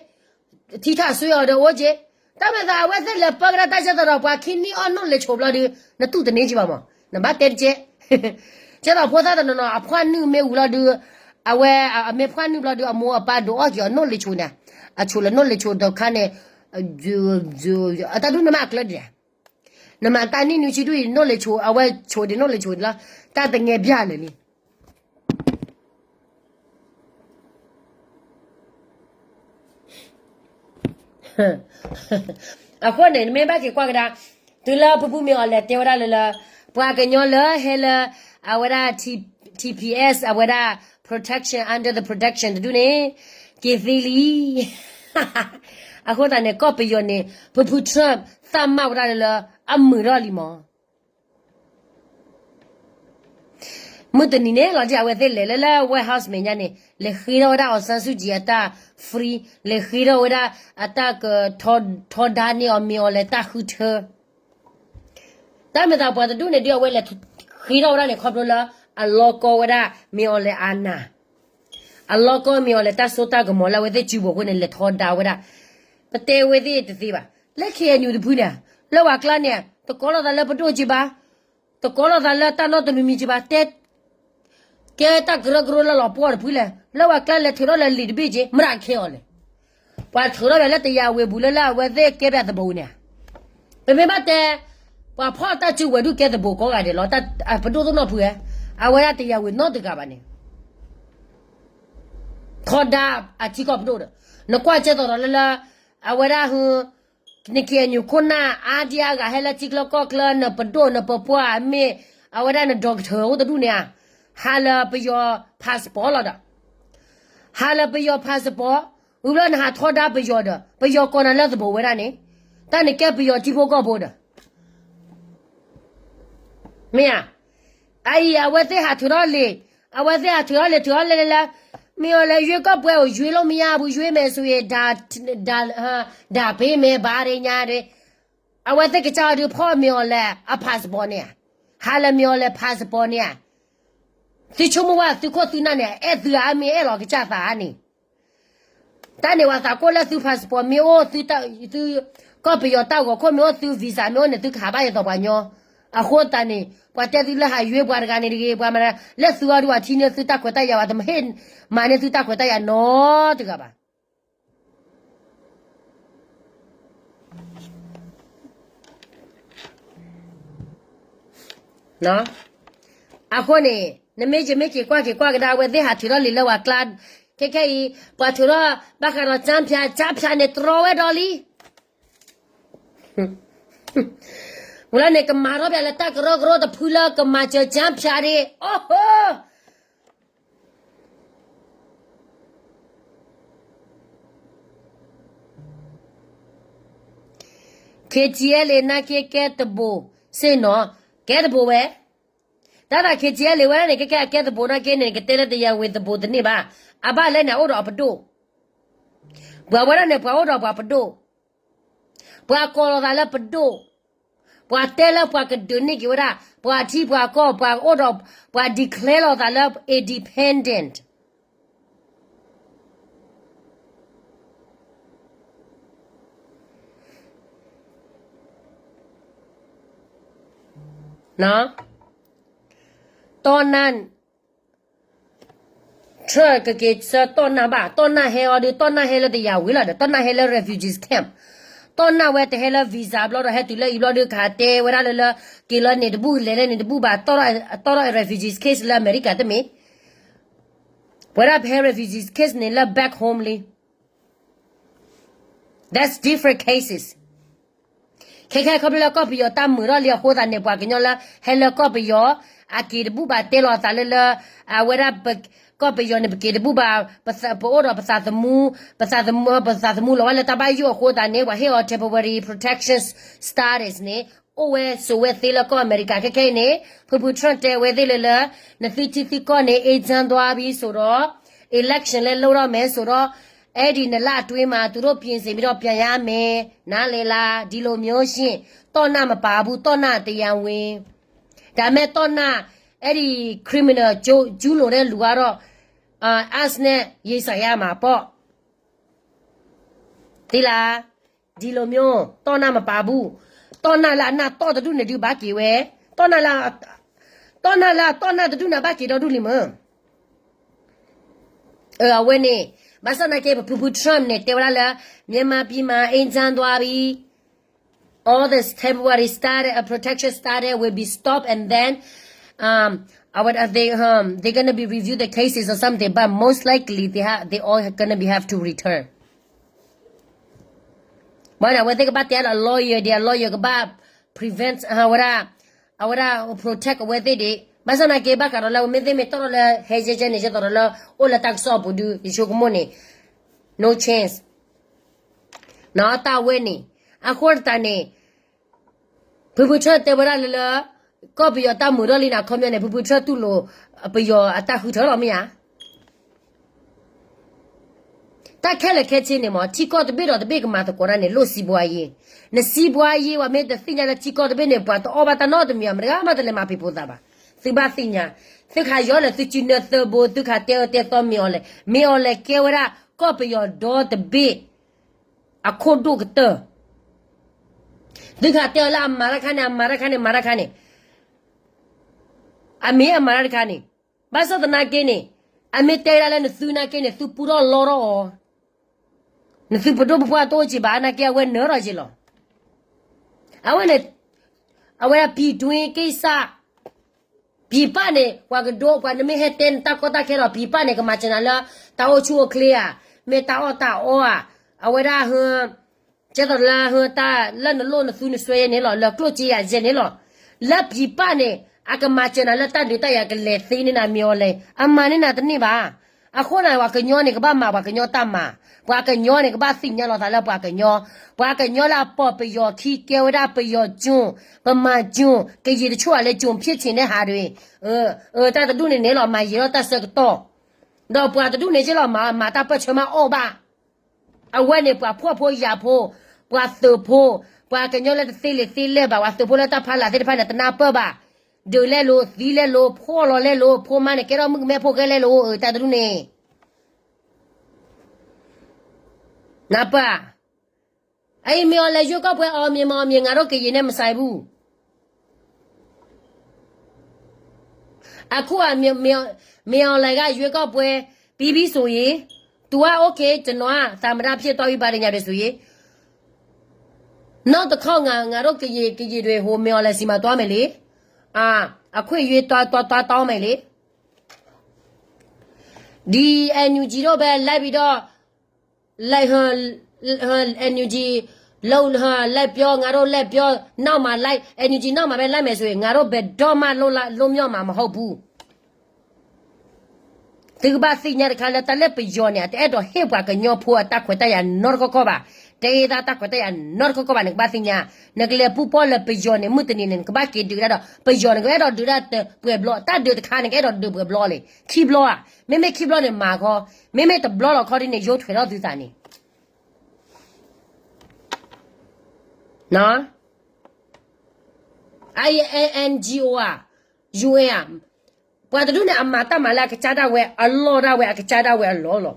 ထံထၣ်ဆွ့အီၤဒီးအိၣ်က့, တၢ်မ့ၢ်သးအဝဲသ့ၣ်လဲၤပၢကဒၣ်တၢ်ကဲသိးဒီးပှၤခံနံၣ်အီၣ်နီၣ်လ့ၤဆိးဘျီဒုး, နတူၢ်တန့ၢ်က့ဘၣ်မး, နဘၣ်တဲတကဲ, ကဲသိးဖိသၣ်တနီၤနီၤ အဖှၣ်နုာ်မ့ၢ်ဝံၤလီၤဒုး, အဝဲအမ့ၢ်ဖှၣ်နုာ်ဘျီဒုး အမိၢ်အပၢ်ဒိးအီၣ်က့ၤအီၤနီၣ်လ့ၤဆိးန့ၣ်, အဆိးလၢနီၣ်လ့ၤဆိးဒီးခါန့ၣ်, အတၢ်ဒုးနမၤကျၢဒ်လဲၣ် နမၤတၢ်နံၣ်နွံဆံဒူၣ်အံၤ နီၣ်လ့ၤဆိး အဝဲဆိးဒံးနီၣ်လ့ၤဆိးဒံးလီၤ, တၢ်တငဲဘၣ်လၢာ်လံ. အဃိန့ၣ် နမ့ၢ်ဘၣ်က့ၤကွၢ်ကဒါ, တုၤလၢဖုဖုမ့ၢ်အီၤလဲၤတဲဝဲဒၣ်လၢလၢ, ပှၤကညီလၢဟဲလၢ, အဝဲဒၣ် T, TPS အဝဲဒၣ် protection under the protection တဒူၣ်န့ၣ်, က့ၤသ့လံ. အဃိသတးန့ၣ် ကီၢ်ပယီၤန့ၣ် ဖုဖု Trump သးမၢ်ဝဲဒၣ်လၢလၢ, အမုာ်ထီၣ်လံမး မုၢ်တနံၤန့ၣ်လီၤ ဒ်အဝဲသ့ၣ်လဲၤလၢလၢ White House မဲာ်ညါန့ၣ် လဲၤဃ့ထီၣ်ဝဲဒၣ် အောင်ဆန်းစုကြည် အတၢ် free, လဲၤဃ့ထီၣ်ဝဲဒၣ်အတၢ်ကထီဒါန့ၢ်အီၤ မ့ၢ်အီၤလဲၤတၢ်ဃုထၢ. တၢ်မ့ၢ်သးပှၤတဒူၣ်န့ၣ် ဒ်အဝဲလဲၤဃ့ထီၣ်ဝဲဒၣ်န့ၣ် ခီဖျိလၢ အလီၢ်ကီၢ်ဝဲဒၣ် မ့ၢ်အီၤလဲၤအနၢ် အလီၢ်ကီၢ်မ့ၢ်အီၤလဲၤတၢ်စိတၢ်ကမီၤလၢအဝဲသ့ၣ်စုပူၤအဃိန့ၣ် လဲၤထီဒါဝဲဒၣ်. ပတဲဝဲသ့ၣ်တသ့ဘၣ်. လၢ K N U တဖုန့ၣ်, လၢဝၤကျါန့ၣ် တကိးလိာ်သးလၢပဒိၣ်က့ဘၣ်, တကိးလိာ်သးလၢတၢ်နီတမံၤမံၤက့ဘၣ်, တဲ ကဲတၢ်ကရၢကရိလၢလီၤပှီၢ်တဖုလဲၣ်, လၢဝၤကျါလဲၤထုးထီၣ်လၢလံာ်တဘ့ၣ်က့, မတၤခဲအီၤလဲၣ်. ပှၤထုးထီၣ်ဒီးလၢတယၤဝ့ၤပူၤလၢလၢအဝဲသ့ၣ်ကဲဘၣ်သဘိန့ၣ် ပမ့ၢ်ဘၣ်တဲ, ပှၤဖီၣ်တၢ်စုဝဲၤဒုးကဲသဘိကိးဂၤဒဲးလီၤ, ပဒိၣ်သနီၣ်ဖုဧါ, အဝဲဒၣ်တယၤဝ့ၤနီတဂၤဘၣ်န့ၣ်, ထီဒါအထံကီၢ်ပဒိၣ်ဒီး, နကွၢ်ကဲသိးဒီးလၢလၢ, အဝဲဒၣ်ဟူ, န K N U ခိၣ်နၢ်အါဒံအါဂၤ ဟဲလၢထံချၢကီၢ်ချၢ နပဒိၣ်နပပှၢ်အမ့ၢ်, အဝဲဒၣ်န doctor အိၣ်တဒူၣ်န့ၣ်ဧါ, ဟးလၢပယီၤ passport လီၤဒီး ဟးလၢပယီၤ passport, ဝံၤဘျီနဟးထီဒါပယီၤဒီး ပယီၤကိးနၤလၢသဘိဝဲဒၣ်န့ၣ်, တၢ်နကဲပယီၤထံဖိကီၢ်ဖိဒီး, မ့ၢ်ဧါ, အအံၤအဝဲသ့ၣ်ဟးထုးထီၣ်လံာ်, အဝဲသ့ၣ်ဟးထုးထီၣ်လံာ် ထုးထီၣ်လံာ်လၢလၢ, မ့ၢ်အီၤလဲၤရွေးကောက်ပွဲ ရွေးလို့မရဘူး, ရွေးမယ်ဆိုရင် ဒါ, ဒါ, ဒါပေးမယ် ဘာညာ အဝဲသ့ၣ်ကစၢ်အီၤဒုး ဖီၣ်မ့ၢ်အီၤလဲၣ်အ passport န့ၣ်ဧါ, ဟးလၢမ့ၢ်အီၤလဲၣ် passport န့ၣ်ဧါ, သုဆိကမိၣ်ဝဲသုခိၣ်သုနၢ်န့ၣ် အဲၣ်သုဧါ မ့ၢ်အဲၣ်လီၤကစၢ်သးဧါန့ၣ်, တၢ်န့ၣ်ဝဲသးကိၣ်လၢသု passport မ့ၢ်အိၣ်, သု, ကီၢ်ပယီၤတၢ်ဂီၤခိၣ်မ့ၢ်အိၣ်, သု visa မ့ၢ်အိၣ်န့ၣ် သုကဟးဘၣ်ယသိးပှၤညီ, အဃိသတးန့ၣ် ပှၤတဲသုလၢဟးယွ့ပှၤတဂၤန့ၣ်တဂ့ၤ, ပှၤမၤလၢသုအီၤဒုးအထံန့ၢ်သုတၢ်ခွဲးတၢ်ယာ်ဝဲ တမ့ၢ်ဟ့ၣ်မၤန့ၢ်သုတၢ်ခွဲးတၢ်ယာ်နီတဂၤဘၣ်. အဃိန့ၣ် နမ့ၢ်ယမ့ၢ်က့ၤကွၢ်က့ၤကွၢ်ကဒါ အဝဲသ့ၣ်ဟးထုးထီၣ်လံာ်လၢပှၤကျါ, ခဲခဲအံၤ ပှၤထုးထီၣ်ဘၣ်ဃးဒီး ကျားဖြန့် ကျားဖြန့် န့ၣ်တြီဝဲဒီးလံ. ဝံၤလီၤန့ၣ် ကမၤထီၣ်ပၠးလၢတၢ်ကရၢကရိတဖုလၢကမၤစၢၤ ကျားဖြန့် ဒၣ်, အိၣ်ဟိ KTLA နာ်က့ကဲတဘိးစ့ၢ်နီၤ, ကဲတဘိးဝဲ, တၢ်သး KTLA ဝဲဒၣ်န့ၣ် ကဲကဲအကဲတဘိးနာ်က့န့ၣ် ကတဲလၢတယၤဝ့ၤတဘိးတန့ၢ်ဘၣ်, အဘၣ်လဲၣ်န့ၣ် အအိၣ်ဒီးအပဒိၣ်, ပှၤဝဲဒၣ်န့ၣ် ပှၤအိၣ်ဒီးပှၤပဒိၣ်, ပှၤကိးလီၤသးလၢပဒိၣ်, ပှၤတဲလၢပှၤကဒုးန့ၢ်က့ၤဝဲဒၣ်, ပှၤထံပှၤကီၢ် ပှၤအိၣ်ဒီး, ပှၤ declare လီၤသးလၢ independent တီၢ်နၢ် Trump ကက့ၤဆၢတီၢ်နၢ်ဘၣ်, တီၢ်နၢ်ဟဲအီၤဒုး တီၢ်နၢ်ဟဲလၢတယၤဝ့ၤလီၤဒီး တီၢ်နၢ်ဟဲလၢ refugees camp, တီၢ်နၢ်ဝဲတဟဲလၢ visa ဘျီဒီး ဟဲတုၤလၢအံၤဘျီဒုး ကဟးတဲဝဲဒၣ်လၢလၢ က့ၤလၢန့ၣ်တဘူၣ် လဲၤလၢန့ၣ်တဘူၣ်ဘၣ်, တီၢ်ထီၣ် refugees case လၢအမဲရကၤတမ့ၢ်, ပဝဲဒၣ်ပဟဲ refugees case န့ၣ်လၢ back home လံ That's different cases. ခဲခဲခီဖျိလၢကီၢ်ပယီၤတၢ်မုာ်ထီၣ်လံအဃိသတးန့ၣ် ပှၤကညီလၢဟဲလၢကီၢ်ပယီၤ အက့ၤတဘူၣ်ဘၣ်တဲလီၤသးလၢလၢ အဝဲဒၣ် ကီၢ်ပယီၤန့ၣ် ပက့ၤတဘူၣ်ဘၣ်, ပအိၣ်ဒီးပသးသမူ, ပသးသမူ, ပသးသမူလီၤဝဲလၢတၢ်ဘၣ်ယိၣ်အဃိသတးန့ၣ် ပှၤဟ့ၣ်အီၤ temporary protection status န့ၣ် အိၣ်ဝဲဆိးဝဲသ့လၢကီၢ်အမဲရကၤခဲခဲအံၤန့ၣ် ဖုဖု Trump တဲဝဲသ့ၣ်လၢလၢ နသုထံသုကီၢ်န့ၣ် အေးချမ်းသွားပြီဆိုတော့ election လဲၤလိၣ်ထီၣ်မဲဆိုတော့ အဲဒီနလၢအတွင်းမှာ သူတို့ပြင်ဆင်ပြီးတော့ ပြန်ရမယ်, နားလည်လား, ဒီလိုမျိုးရှင့်, တီၢ်နၢ်မပါဘူး, တီၢ်နၢ်တရားဝင်, ဒါပေမဲ့ တီၢ်နၢ် အဲဒီ criminal ကျူးလွန်တဲ့လူကတော့ အာ ICE နဲ့ ရင်ဆိုင်ရမှာပေါ့, သိလား, ဒီလိုမျိုး တီၢ်နၢ်မပါဘူး, တီၢ်နၢ်လၢအနၢ်တီၢ်တဒူၣ်န့ၣ်ဒုး ဘၣ်က့ၤဝဲ, တီၢ်နၢ်လၢ တီၢ်နၢ်လၢအတီၢ်နၢ်တဒူၣ်န့ၣ် ဘၣ်က့ၤဒီဒူၣ်လံမ့ၢ် အဝဲန့ၣ် ဘၣ်ဆၣ်သနာ်က့ ပဖုဖု Trump န့ၣ် တဲဝဲဒၣ်လၢ မြန်မာပြည်မှာ အေးချမ်းသွားပြီ, all this temporary status, uh, protection status will be stopped, and then, um, I would, uh, they, um, they're gonna be review the cases or something, but most likely they have, they all gonna be have to return. ဘၣ်န့ၣ် အဝဲသ့ၣ်ကဘၣ်တဲလီၤ lawyer ဒီး lawyer ကဘၣ် prevent ဝဲဒၣ်, အဝဲဒၣ် protect အဝဲသ့ၣ်ဒံး, ဘၣ်ဆၣ်သနာ်က့ ဘၣ်ဃးဒီးလၢ မ့ၢ်သ့ၣ်မ့ၢ်တီၢ်ထီၣ်လၢ ဟဲယဲကဲန့ၣ် ယဲသိးဒီးလၢ အိၣ်လၢတၢ်ကစီၣ်အပူၤဒုး ယဆိကမိၣ်န့ၣ် no chance တၢ်ဝဲန့ၣ်, အဃိသတးန့ၣ် ဖုဖု Trump တဲဝဲဒၣ်လၢလၢ ကီၢ်ပယီၤတၢ်မုာ်ထီၣ်လံန့ၣ် အခီပညီန့ၣ် ဖုဖု Trump တူၢ်လိာ် ပယီၤအတၢ်ဃုထၢလီၤမ့ၢ်ဧါ. တၢ်ခဲလၢာ်ခဲဆ့န့ၣ်မ့ၢ် ထံကီၢ်တဘ့ၣ်ဒီးတဘ့ၣ်ကမၤသကိးတၢ်န့ၣ် လိၣ်စံးဘှါယ့, နစံးဘှါယ့ ပှၤမ့ၢ်တသ့ၣ်ညါလၢထံကီၢ်တဘ့ၣ်န့ၣ် ပှၤတအီၣ်ဘၣ်တၢ်နီတမံၤ မတဂၤမးတလဲၤမၤဖံးဖိသးဘၣ်. သုဘၣ်သ့ၣ်ညါ, သုခးယီၤလဲၣ် သုစုနၢသၢဘိ သုခးတဲအၢတဲသီမ့ၢ်အီၤလဲၣ်, မ့ၢ်အီၤလဲၣ်ကဲဝဲဒၣ် ကီၢ်ပယီၤဒီတဘ့ၣ် အခိၣ်ဒိၣ်ကတၢၢ်, သုခးတဲအီၤလၢအမၤတၢ်ခါန့ၣ် အမၤတၢ်ခါန့ၣ် မၤတၢ်ခါန့ၣ်, အမ့ၢ်အမၤတၢ်တခါန့ၣ်, ဘၣ်ဆၣ်သနာ်က့န့ၣ် အမ့ၢ်တဲဒၣ်လၢနသုနာ်က့န့ၣ် သုပူထီၣ်လီထီၣ်အီၤ, နသုပဒိၣ်ပပှၢ်တအိၣ်က့ၤဘၣ် နာ်က့အဝဲနၢၤထီၣ်က့ၤလီၤ. အဝဲန့ၣ် အဝဲဒၣ် ပြည်တွင်းကိစ္စ, ပြည်ပန့ၣ် ပှၤကဒိ ပှၤနမ့ၢ်ဟဲတဲနတၢ်ကီတၢ်ခဲဒီး ပြည်ပန့ၣ် ကမၤစၢၤနၤလၢ တၢ်အိၣ်ဆူၣ်အိၣ်ချ့ဧါ, မ့ၢ်တၢ်အီၣ်တၢ်အီဧါ, အဝဲဒၣ်ဟ ကဲသိးလၢဟ တၢ်လၢနလိၣ်နသုနစွဲယဲန့ၣ်လီၤ, လၢကျိၣ်စ့ယၤယဲန့ၣ်လီၤ. လၢပြည်ပန့ၣ် အကမၤစၢၤနၤလၢတၢ်ဒုးတၢ်ယၤကလဲၤသ့န့ၢ်နၤမ့ၢ်အီၤလဲၣ်, အမၤန့ၢ်နၤတန့ၢ်ဘၣ်. အဃိန့ၣ် ပှၤကညီန့ၣ် ကဘၣ်မၤပှၤကညီတၢ်မၤ, ပှၤကညီန့ၣ် ကဘၣ်သ့ၣ်ညါလီၤသးလၢပှၤကညီ, ပှၤကညီလၢအပိာ်ပယီၤခံ ကဲဝဲဒၣ်ပယီၤကၠိ, ဗမာကၠိ, ကရင်တချို့ကလည်း ကျွန်ဖြစ်ချင်တဲ့ဟာတွေ, တၢ်တဒူၣ်န့ၣ်န့ၣ်လီၤ မၤယံာ်ထီၣ်တၢ်ဆၢကတီၢ်, ဒီးပှၤတဒူၣ်န့ၣ်က့လီၤ မၤ မၤတၢ်ပၢၢ်ဆၢမးအီၣ်ဘၣ်. အဝဲန့ၣ် ပှၤဖှီၣ်ဖိယာ်ဖိ, ပှၤသုးဖိ, ပှၤကညီလၢတသ့လံာ်သ့လဲၢ်ဘၣ်, ပှၤသုးဖိလၢတၢ်ဖီလာ်သ့ၣ်တဖၣ်န့ၣ် တနၢ်ပၢၢ်ဘၣ်, ဒုးလဲလိာ်, သံလဲလိာ်, ဖှီၣ်လီၤလဲလိာ်, ဖိမါန့ၣ် ကဲထီၣ်မုၣ်ကမဲဖိဃဲလဲလိာ်, တၢ်တဒူၣ်န့ၣ် နၢ်ပၢၢ်ဧါ. အအံၤမ့ၢ်အီၤလဲၤယိၣ်ကီၢ်ပှဲၤ အောင်မြင်မအောင်မြင် ငါတို့ကရင်နဲ့မဆိုင်ဘူး. အခုက မင်းအောင်လှိုင်က ရွေးကောက်ပွဲပြီးပြီဆိုရင် သူက OK ကျွန်တော်က သမ္မတဖြစ်သွားပြီ ဘာညာတယ်ဆိုရင် နောက်တစ်ခေါက် ငါ ငါတို့ ကရင် ကရင်တွေ ဟို မင်းအောင်လှိုင်ဆီမှာ သွားမယ်လေ အာ အခွင့်အရေး သွား သွား သွားတောင်းမယ်လေ ဒီ NUG တို့ပဲလိုက်ပြီးတော့ လိုက် ဟို ဟို NUG လုပ် ဟို လိုက်ပြော ငါတို့ လိုက်ပြော နောက်မှ လိုက် NUG နောက်မှပဲ လိုက်မယ်ဆိုရင် ငါတို့ ဘယ်တော့မှ လွတ်လပ် လွတ်မြောက်မှာ မဟုတ်ဘူး သုကဘၣ်သ့ၣ်ညါတခါလၢ တၢ်လၢပယီၤန့ၣ် အတအဲၣ်ဒိးဟ့ၣ်ပှၤကညီဖိအတၢ်ခွဲးတၢ်ယာ်နီတခီခီဘၣ်, တဟ့ၣ်တၢ်ခွဲးတၢ်ယာ်နီတခီခီဘၣ် နကဘၣ်သ့ၣ်ညါ, နကလဲၤပူၤပီၣ်လၢပယီၤန့ၣ် မုၢ်တနံၤန့ၣ် နကဘၣ်က့ၤဒုးဒၣ်ဒီး ပယီၤန့ၣ် ကအဲၣ်ဒိးဒုးဒၣ်ပှဲၤဘျီ, တၢ်ဒုးတခါန့ၣ် ကအဲၣ်ဒိးဒုးပှဲၤဘျီလဲၣ်, ခံဘျီဧါ, မ့မ့ၢ်ခံဘျီန့ၣ်မၤခီ, မ့မ့ၢ်တဘျီလီၤခီဒ်န့ၣ် ယိာ်ထွဲးထီၣ်သုသးန့ၣ် NGO ဧါ, UN ဧါ, ပှၤတဒူၣ်န့ၣ် အမၤတၢ်မၤလၢအကစၢ်ဒၣ်ဝဲအလီၢ်ဒၣ်ဝဲ အကစၢ်ဒၣ်ဝဲအလီၢ်လီၤ.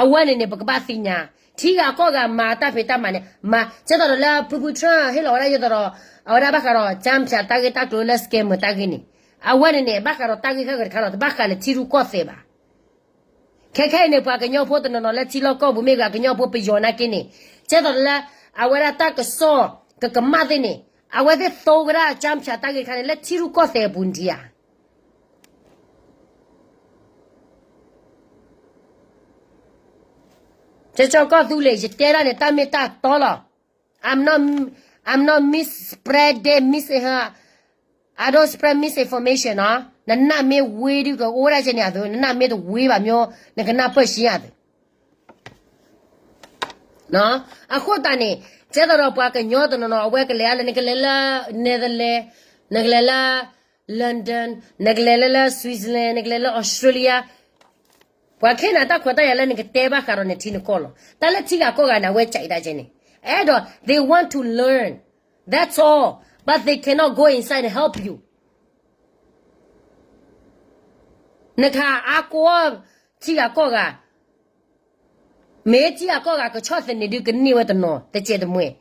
အဝဲန့ၣ်န့ၣ် ပကဘၣ်သ့ၣ်ညါ, ထံဂၤကီၢ်ဂၤမၤတၢ်ဖံးတၢ်မၤန့ၣ် မၤ, ကဲသိးဒီးလၢဖုဖု Trump ဟ့ၣ်လီၤဝဲဒၣ်ယသိးဒီး အဝဲဒၣ်ဘၣ်ဃးဒီး ကၠၢဖၠးတၢ်ဂ့ၢ်တၢ်ကျိၤလၢ scammer တၢ်ဂ့ၢ်န့ၣ်, အဝဲန့ၣ်န့ၣ် ဘၣ်ဃးဒီးတၢ်ဂ့ၢ်ခဲဂ့ၤတခါလီၤ, တဘၣ်ဃးလၢထံရူၢ်ကီၢ်သဲးဘၣ်. ခဲခဲအံၤန့ၣ် ပှၤကညီဖိတနီၤနီၤလၢထံလီၢ်ကီၢ်ပူၤမ့ၢ်ဂ့ၤ ကညီဖိပယီၤနာ်က့န့ၣ်, ကဲသိးဒီးလၢ အဝဲဒၣ်တၢ်ကစီၣ်ကကမၣ်သ့ၣ်န့ၣ်, အဝဲသ့ၣ်သိဝဲဒၣ် ကၠၢဖၠးတၢ်ဂ့ၢ်တခါန့ၣ် လၢထံရူၢ်ကီၢ်သဲးအပူၤန့ၣ်ဧါ. ကၠီကီၢ်သူလ့ၤ ယတဲဒၣ်န့ၣ် တၢ်မ့ၢ်တၢ်တီလီၤ. I'm not, I'm not mis-, spread that mis-, I don't spread misinformation နီၤ. နနၢ်မ့ၢ်ဝ့ဒုးကအိၣ်ဝဲဒၣ်ကဲန့ၣ်အသိး, နနၢ်မ့ၢ်တဝ့ဘၣ်မ့ၢ် နကနၢ်ပၢၢ်ဆံးအသိး အဃိသတးန့ၣ် ကဲသိးဒီးပှၤကညီတနီၤနီၤ အဝဲကလဲၤအါလၢ နကလဲၤလၢ Netherlands, နကလဲၤလၢ London, နကလဲၤလၢလၢ Switzerland, နကလဲၤလၢ Australia, ပှၤခဲန့ၣ် တၢ်ခွဲးတၢ်ယာ်လၢနကတဲဘၣ်ဃးဒီးနထံနကီၢ်လီၤ. တၢ်လၢထံဂၤကီၢ်ဂၤန့ၣ် အဝဲကဲအံၤဒၣ်ကဲန့ၣ်, အဲၣ်ဒိး they want to learn, that's all, but they cannot go inside and help you. နခးအါကိး ထံဂၤကီၢ်ဂၤ, မ့ၢ်ထံဂၤကီၢ်ဂၤကဆီၣ်သနံးဒုးကန့ၢ်ဝဲတနီၤ တစဲးတမှဲၤ,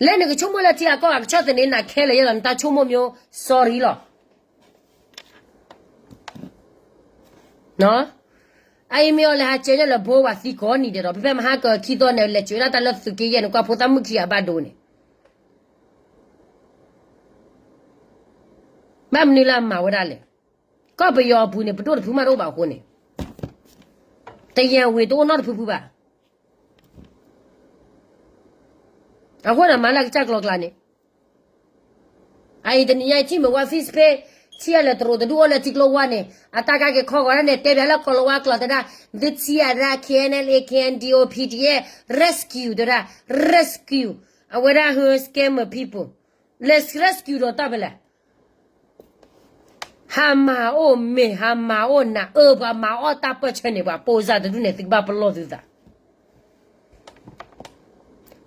လၢနကဆိကမိၣ်လၢထံဂၤကီၢ်ဂၤကဆီၣ်သနံးနၤခဲလၢာ် ယဲလီၤ နတၢ်ဆိကမိၣ်မ့ၢ် sorry လီၤ. အအံၤမ့ၢ်အီၤလဲၤဟးစၢၤညါလၢဘိဝၤသံကိးနံၤဒဲးဒီး ဖဲဖဲမဟါကခံသီန့ၣ် လဲၤစၢၤဒၣ်တၢ်လၢသုးက့ယဲၢ်န့ၣ် ကွၢ်ဖိသၣ်မုၣ်ခံဂၤဘၣ်ဒိန့ၣ် ဘၣ်မနုၤလၢအမၤဝဲဒၣ်လဲၣ်. ကီၢ်ပယီၤအပူၤန့ၣ် ပဒိၣ်တဖုမးတအိၣ်ဘၣ်အဃိန့ၣ် တယံာ်ဝ့ၤတအိၣ်နီတဖုဖုဘၣ်. အဃိန့ၣ် မၤလၢကစၢ်ကျီကျါန့ၣ် အအံၤတနံၤညါအံၤထံၣ်မ့ၢ်ဝဲ Facebook ထံၣ်အလဲၤတရိးတဒူၣ်အိၣ်လၢထံကျိဝါန့ၣ် အတၢ်ကါက့ၤခီဂီၤဒၣ်န့ၣ် တဲပၠးလၢကီၤလၤဝါကျိာ်တဲဒၣ် သုထံၣ်အဒၣ် K N L A K N D O P D F rescue တဲဒၣ် rescue အဝဲဒၣ်ဟ scammer people လဲၤ rescue ဒီးတၢ်ဖဲလဲၣ် ဟးမၤအိၣ်မ့ၢ်ဟးမၤအိၣ်နၤ အၢ ပှၤမၤအီၣ်တၢ်ပၢၢ်ဆၢန့ၣ် ပှၤပိာ်စၢ်တဒူၣ်န့ၣ် သုကဘၣ်ပလီၢ်သုသး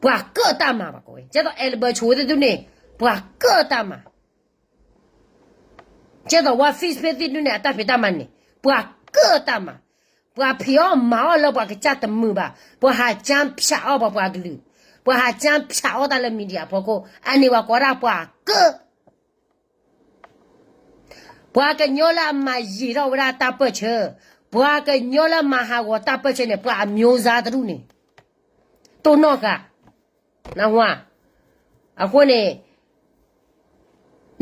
ပှၤကၢၣ်တၢ်မၤဘၣ်ကီးဝဲ ကဲသိး Albert ဆိသ့ၣ်ဒူၣ်န့ၣ် ပှၤကၢၣ်တၢ်မၤ ကဲသိးဝဲ Facebook သ့ၣ်ဒူၣ်န့ၣ် အတၢ်ဖံးတၢ်မၤန့ၣ် ပှၤကၢၣ်တၢ်မၤ ပှၤဖံးအီၣ်မၤအီၣ်လၢပှၤကစၢ်တမုာ်ဘၣ် ပှၤဟးကၠၢဖၠးအီၣ်ပှၤပှၤကလုာ် ပှၤဟးကၠၢဖၠးအီၣ်တၢ်လၢ media အဖီခိၣ် အန့ၣ်ပှၤကိးဒၣ်ပှၤကၢၣ် ပှၤကညီလၢအမၤယံာ်ထီၣ်ဝဲဒၣ်တၢ်ပၢၢ်ဆၢ, ပှၤကညီလၢမၤဟးဂီၤတၢ်ပၢၢ်ဆၢန့ၣ် ပှၤအမျိုးသားတဒူၣ်န့ၣ် တိၢ်နီၣ်ဃာ်, နၢ်ဟူဧါ, အဃိန့ၣ်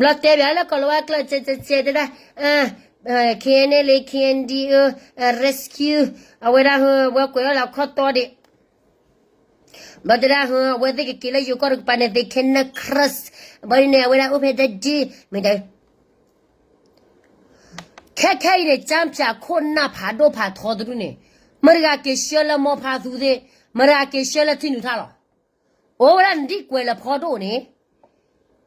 ဘျီတဲဘၣ်လၢကီၤလၤဝါကျိာ် တဲဒၣ် KNLA KNDO rescue အဝဲဒၣ်ဟၢ ဝဲကွဲးအီၤလၢအခီၣ်တီဒံး ဘျီတဲဒၣ်ဟၢ အဝဲသ့ၣ်ကက့ၤလၢယိၤကီၢ်တကပၤန့ၣ် they cannot cross ဘၣ်န့ၣ် အဝဲဒၣ်အိၣ်ဖဲဒၣ်ဒ် မ့ၢ်ဒၣ် ခဲခဲအံၤန့ၣ် ကၠၢဖၠးခိၣ်နၢ်ဖးဒိၣ်ဖးထီတဒူၣ်န့ၣ် မတၤဂၤက့ၤဆှၢလၢမိၢ်ဖါသူသ့ၣ်, မတၤဂၤက့ၤဆှၢလၢထံနုာ်ထါလီၤ. အိၣ်ဝဲဒၣ်နဒံၣ်ကွဲးလၢဖီဒိၣ်န့ၣ်,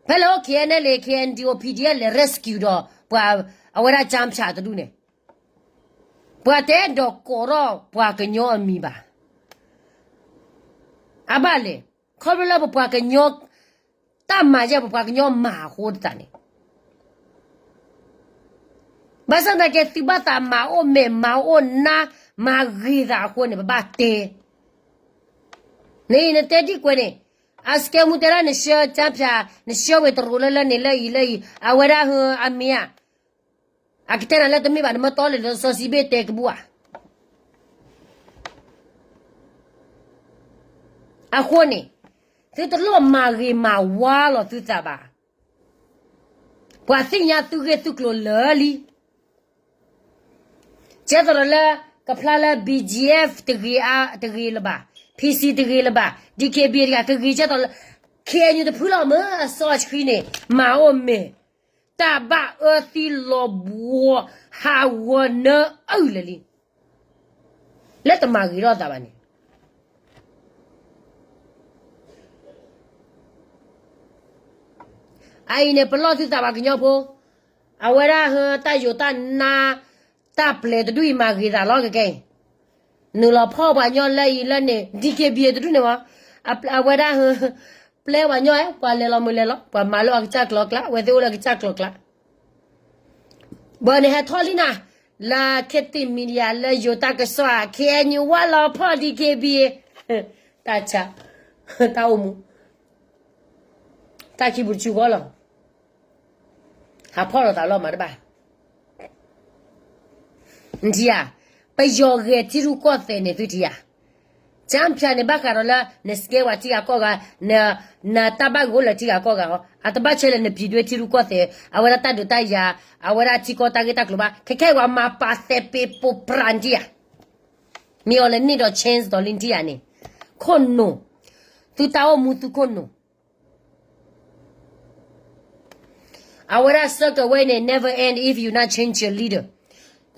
ဖဲလဲၣ်အိၣ် KNLA KNDO PDF လဲၤ rescue ဒီး ပှၤအဝဲဒၣ်ကၠၢဖၠးတဒူၣ်န့ၣ် ပှၤတအဲၣ်ဒိးကိးထီၣ်ပှၤကညီအမံၤဘၣ်. အဘၣ်လဲၣ်, ခီဖျိလၢပပှၤကညီ တၢ်မၤယဲၢ်ပပှၤကညီမၤအဃိသတးန့ၣ်, ဘၣ်ဆၣ်သနာ်က့ သုဘၣ်သးမၤအိၣ်မဲာ်မၤအိၣ်နါ မၤဂ့ၤသးအဃိန့ၣ် ပဘၣ်တဲ နအံၤနတဲဒံၣ်ကွဲးန့ၣ်, အစကဲမူတဲဒၣ်နဆှၢကၠၢဖၠး, နဆှၢဝဲတရူးလၢလၢန့ၣ်လၢအံၤလၢအံၤ, အဝဲဒၣ်ဟၢအမ့ၢ်ဧါ, အကတဲနၤလၢတမ့ၢ်ဘၣ် နမ့ၢ်တီလၢစီၤစံဘ့ၣ်တဲကဘူၣ်ဧါ. အဃိန့ၣ်, သုတလိၣ်မၤဂ့ၤမၤဝါလီၤသုသးဘၣ်. ပှၤသ့ၣ်ညါသုဂ့ၢ်သုကျိၤလၢာ်လံ. ကဲသိးဒီးလၢ ကဖျါလၢ BGF တဂ့ၤအါ, တဂ့ၤလၢၤဘၣ်, PC တဂ့ၤလၢၤဘၣ်, DKBA တဂ့ၤ, ကဂ့ၤကဲသိးလၢ KNU တဖုလီၤမ့ၢ်အစီအဆှံန့ၣ် မၤအိၣ်မ့ၢ် တၢ်ဘၣ်အၢသံလီၤဘှီ ဟးဂီၤနၢအုၣ်လၢာ်လံ. လၢတမၤဂ့ၤထီၣ်သးဘၣ်န့ၣ် အအံၤန့ၣ် ပလီၢ်သုသးဘၣ်ကညီဖိ, အဝဲဒၣ်ဟၢတၢ်ယိာ်တၢ်နါ, တၢ်ပျဲတဒူၣ်အံၤမၤဂ့ၤသးလီၤကကဲအံၤ, နုာ်လီၤဖီၣ်ပှၤညီလၢအံၤလၢန့ၣ် DKBA တဒူၣ်န့ၣ်ဝဲ, အဝဲဒၣ်ဟၢ ပျဲပှၤညီ, ပှၤလဲၤလီၤမုၢ်လဲၤလီၤ, ပှၤမၤလၢအကစၢ်ကျိၤကျါ, အဝဲသ့ၣ်အိၣ်လၢအကစၢ်ကျိၤကျါ ဘၣ်န့ၣ်ဟဲထီၣ်လံနၤ, လၢ Khit Thit Media လၢယိၤတၢ်ကစီၣ်, KNU ဝဲလီၤဖီၣ် DKBA, တၢ်ဆါ, တၢ်အိၣ်မူ, တၢ်ခံပူၤတဆူဃီလီၤ, ဟးဖီၣ်လိာ်သးလီၤမးတဘၣ် နထံၣ်ဧါ, ပယီၤဂဲၤထံရူၢ်ကီၢ်သဲးန့ၣ်သုထံၣ်ဧါ, ကၠၢဖၠးန့ၣ် ဘၣ်ဃးဒီးလၢ နစကဲဝဲထံဂၤကီၢ်ဂၤ, နတၢ်ဘၣ်ဂ့ၤအိၣ်လၢထံဂၤကီၢ်ဂၤဟီ, အတဘၣ်ဆၢလၢနပျံၤဒွဲထံရူၢ်ကီၢ်သဲး, အဝဲဒၣ်တၢ်ဒုးတၢ်ယၤ, အဝဲဒၣ်ထံကီၢ်တၢ်ဂ့ၢ်တၢ်ကျိၤဘၣ်, ခဲခဲအံၤပှၤမၤပာ်သဲးပ့ၤပိာ်ပြးနထံၣ်ဧါ, မ့ၢ်အီၤလၢန့ၢ်ဒီး chance ဒီးလံနထံၣ်ဧါန့ၣ်, ခိၣ်နူာ်, သုတၢ်အိၣ်မူသုခိၣ်နူာ် အဝဲဒၣ် circle ဝဲအံၤန့ၣ် never end if you not change your leader.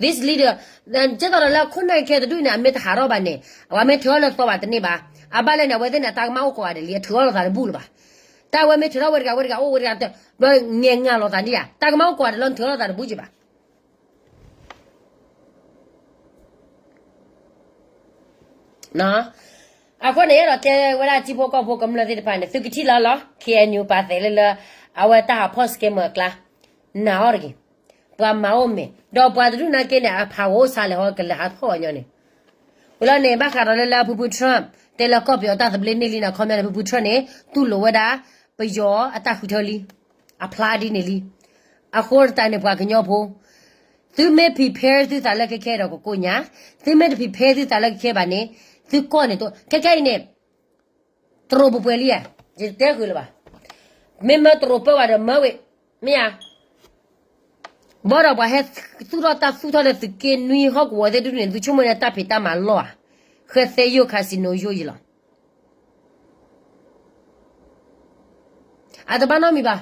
This leader, ကဲသိးဒီးလၢခိၣ်နၢ်ခဲတဒူၣ်အံၤန့ၣ် အမ့ၢ်တဟးထီၣ်ဘၣ်န့ၣ် အဝဲမ့ၢ်ထုးထီၣ်လၢသီဘၣ်တန့ၢ်ဘၣ်. အဘၣ်လဲၣ်န့ၣ် အဝဲသ့ၣ်န့ၣ် တၢ်ကမၣ်အိၣ်ကိးဂၤဒဲးလံ အထုးထီၣ်လိာ်သးတဘူၣ်လၢၤဘၣ်. တၢ်ဝဲမ့ၢ်ထုးထီၣ်ဝဲတဂၤဝဲတဂၤအိၣ်ဝဲတဂၤ ဘျီငဲၤငါလီၤသးန့ၣ်ဧါ. တၢ်ကမၣ်အိၣ်ကိးဂၤဒဲးလီၤ နထုးထီၣ်လိာ်သးတဘူၣ်က့ၤဘၣ်. အဃိန့ၣ် အဲၣ်ဒိးတဲဝဲဒၣ်ထံဖိကီၢ်ဖိကမျၢၢ်သ့ၣ်တဖၣ်န့ၣ် သုကထံၣ်လၢလီၤ KNU ပာ်သဲးလၢလၢ အဝဲတၢ်ဟးဖီၣ် scammer အကျါ နာ်အီၤတဂ့ၤ. ပှၤမၤအိၣ်မ့ၢ် ဒီးပှၤတဒူၣ်နာ်က့န့ၣ် အဖးဂီၤအိၣ်ဆါလဲၣ်ဟီ ကလဲၤဟးဖီၣ်ပှၤညီန့ၣ် ဝံၤလီၤန့ၣ် ဘၣ်ဃးဒီးလၢလၢဖုဖု Trump တဲလၢကီၢ်ပယီၤတၢ်သဘျ့န့ၢ်လံန့ၣ် comment န့ၣ် ဖုဖု Trump န့ၣ် တူၢ်လိာ်ဝဲဒၣ် ပယီၤအတၢ်ဃုထၢလံ အဖျါဒ်န့ၣ်လံ. အဃိသတးန့ၣ် ပှၤကညီဖိ သုမ့ၢ် prepare သုသးလၢခဲခဲဒီးကကိးညါ, သုမ့ၢ်တ prepare သုသးလၢခဲခဲဘၣ်န့ၣ် သုကီၢ်န့ၣ် ခဲခဲအံၤန့ၣ် တရူးပှဲၤပှဲၤလံဧါ, ယတဲဃုာ်လၢၤဘၣ်. မ့မ့ၢ်တရူးပၢဝဲဒီးမၢဝဲ, မ့ၢ်ဧါ. ဘၣ်ဒီးပှၤဟဲသူၣ်ထီၣ်တၢ်သူၣ်ထီၣ်လၢသုးက့နွံဟီၣ်ကဝီၤသ့ၣ်တဖၣ်န့ၣ် သုဆိကမိၣ်န့ၣ်တၢ်ဖံးတၢ်မၤလီၢ်ဧါ, ဃဲသဲယိၣ် casino ယိၣ်ယံၤလီၤ. အတဘၣ်နီတမံၤဘၣ်.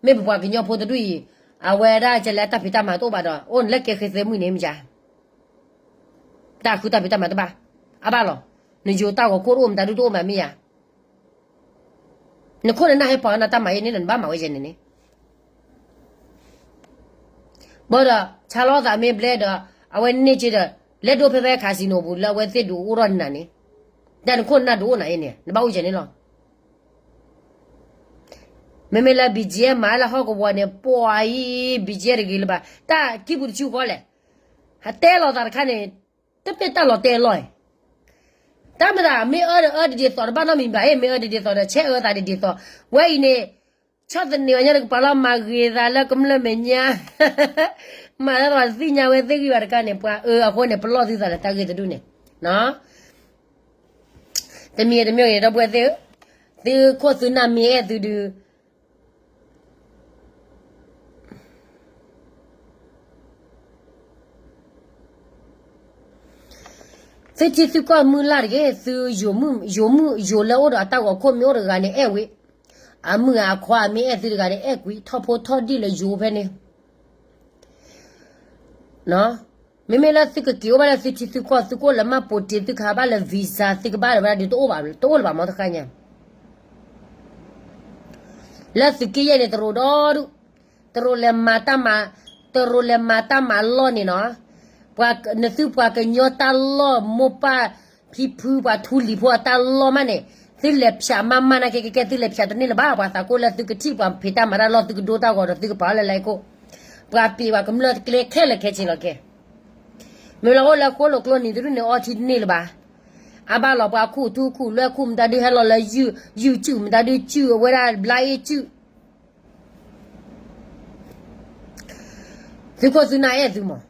မ့ၢ်ပပှၤကညီဖိတဒူၣ်အံၤ အဝဲဒၣ်ကလဲၤတၢ်ဖံးတၢ်မၤတအိၣ်ဘၣ်ဒီး အိၣ်နလၢကဲဃဲသဲမုၣ်န့ၣ်မ့ၢ်ဧါ. တၢ်ဃုတၢ်ဖံးတၢ်မၤတဘၣ်, အဘၣ်လီၤ. နယိၤတၢ်ဂီၤခိၣ်တအိၣ်မတၤဒုတအိၣ်မးမ့ၢ်ဧါ. နခိၣ်နနၢ်ဟဲပှၤနတၢ်မၤယဲန့ၣ် နဘၣ်မၤဝဲယဲန့ၣ်န့ၣ် ဘၣ်ဒီး ဆါလီၤသးမ့ၢ်ဘျဲဒီး အဝဲန့ၢ်က့ဒီး လဲၤဒိဖဲဖဲ casino ပူၤလၢအဝဲသ့ၣ်ဒုးအိၣ်ထီၣ်နၤန့ၣ်, တၢ်နခိၣ်နနၢ်ဒုးအိၣ်နၤယဲန့ၣ် နဘၣ်အိၣ်ယဲန့ၣ်လီၤ. မ့မ့ၢ်လၢ BGF မၤလၢဟီၣ်ကဝီၤန့ၣ် ပှၤအံၤ BGF တဂ့ၤလၢၤဘၣ်. တၢ်ခံပူၤတဆူဃီလဲၣ်, ဟးတဲလီၤသးတခါန့ၣ် တမ့ၢ်တၢ်လီၤတဲာ်လီၤအံၤ တၢ်မၤသး မ့ၢ်အၢဒီးအၢဒ်ဒ်သိးတဘၣ်နီတမံၤဘၣ်, မ့ၢ်အၢဒ်ဒ်သိးဒီး ဆဲးအၢသးဒ်ဒ်သိး, ဝဲအံၤန့ၣ် ဆီၣ်သနံးဝဲညါဒီးကပာ်လီၤမၤဂ့ၤသးလၢကမျၢၢ်မဲာ်ညါ, မၤတၢ်သးတသ့ၣ်ညါဝဲသ့ၣ်ဂံၢ်ဘၣ်တခါန့ၣ် ပှၤအၢအဃိန့ၣ် ပလီၢ်သုသးလၢတၢ်ဂ့ၢ်တဒူၣ်န့ၣ်, တမံၤတမံၤဂ့ၤ ဒီပုၢ်ဝဲၢ်သ့ၣ်ဧၢ, သုခိၣ်သုနၢ်မ့ၢ်အဲၣ်သုဒုး သုထံသုကီၢ်မုၢ်လၢ်တဂ့ၤ, သုယိၤမုၣ်, ယိၤမုၣ်, ယိၤလၢအိၣ်ဒီးအတၢ်ဂီၤခိၣ်မ့ၢ်အိၣ်တဂၤန့ၣ် အဲၣ်ဝဲ, အမုၣ်အခွါမ့ၢ်အဲၣ်သုတဂၤန့ၣ် အဲၣ်ကွံာ်ထီၣ်ဖိထီၣ်ဒံၣ်လၢယိၤဖဲန့ၣ်, မ့မ့ၢ်လၢသုကက့ၤအိၣ်ဘၣ်လၢသုထံသုကီၢ် သုကအိၣ်လၢမှတ်ပုံတင် သုကဟးဘၣ်လၢ visa သုကဘၣ်လၢၤဝဲဒၣ်ဒီး တအိၣ်လၢၤဘၣ်မ့ၢ်တခါညါ လၢသုးက့ယဲၢ်န့ၣ် တရူးဒီဒူၣ်, တရူးလဲၤမၤတၢ်မၤ, တရူးလဲၤမၤတၢ်မၤလီၢ်န့ၣ်နီၤ, နသုပှၤကညီတၢ်လီၢ် မိၢ်ပၢ်ဖံဖု ပှၤထူလံၤဖိအတၢ်လီၢ်မးန့ၣ်, သုလဲၤဖၠးမးမးနာ်က့ကဲကဲ သုလဲၤဖၠးတန့ၢ်လၢၤဘၣ်, ပှၤသးကိၢ်လၢသုကထံၣ်ပှၤဖံးတၢ်မၤတၢ်လီၢ် သုကဒိတၢ်ဂီၤဒီးသုကပာ်လၢလဲၤခိၣ်, ပှၤပ့ၤပှၤကမျၢၢ်တကျဲခဲလၢာ်ခဲဆ့လီၤကဲ မ့ၢ်လၢအိၣ်လၢဃိလိာ်ကျိနံၤတဒူၣ်န့ၣ် အီထံတန့ၢ်လၢၤဘၣ်. အဘၣ်လီၤပှၤခူၣ်ထူခူၣ်လွဲခူၣ်မတၤဒုဟဲလီၤလၢယုၢ်စုၣ် မတၤဒုစုၣ်အဝဲဒၣ်ဘျါအ့ၣ်စုၣ် သုးခိၣ်သုနၢ်အဲၣ်သုမး,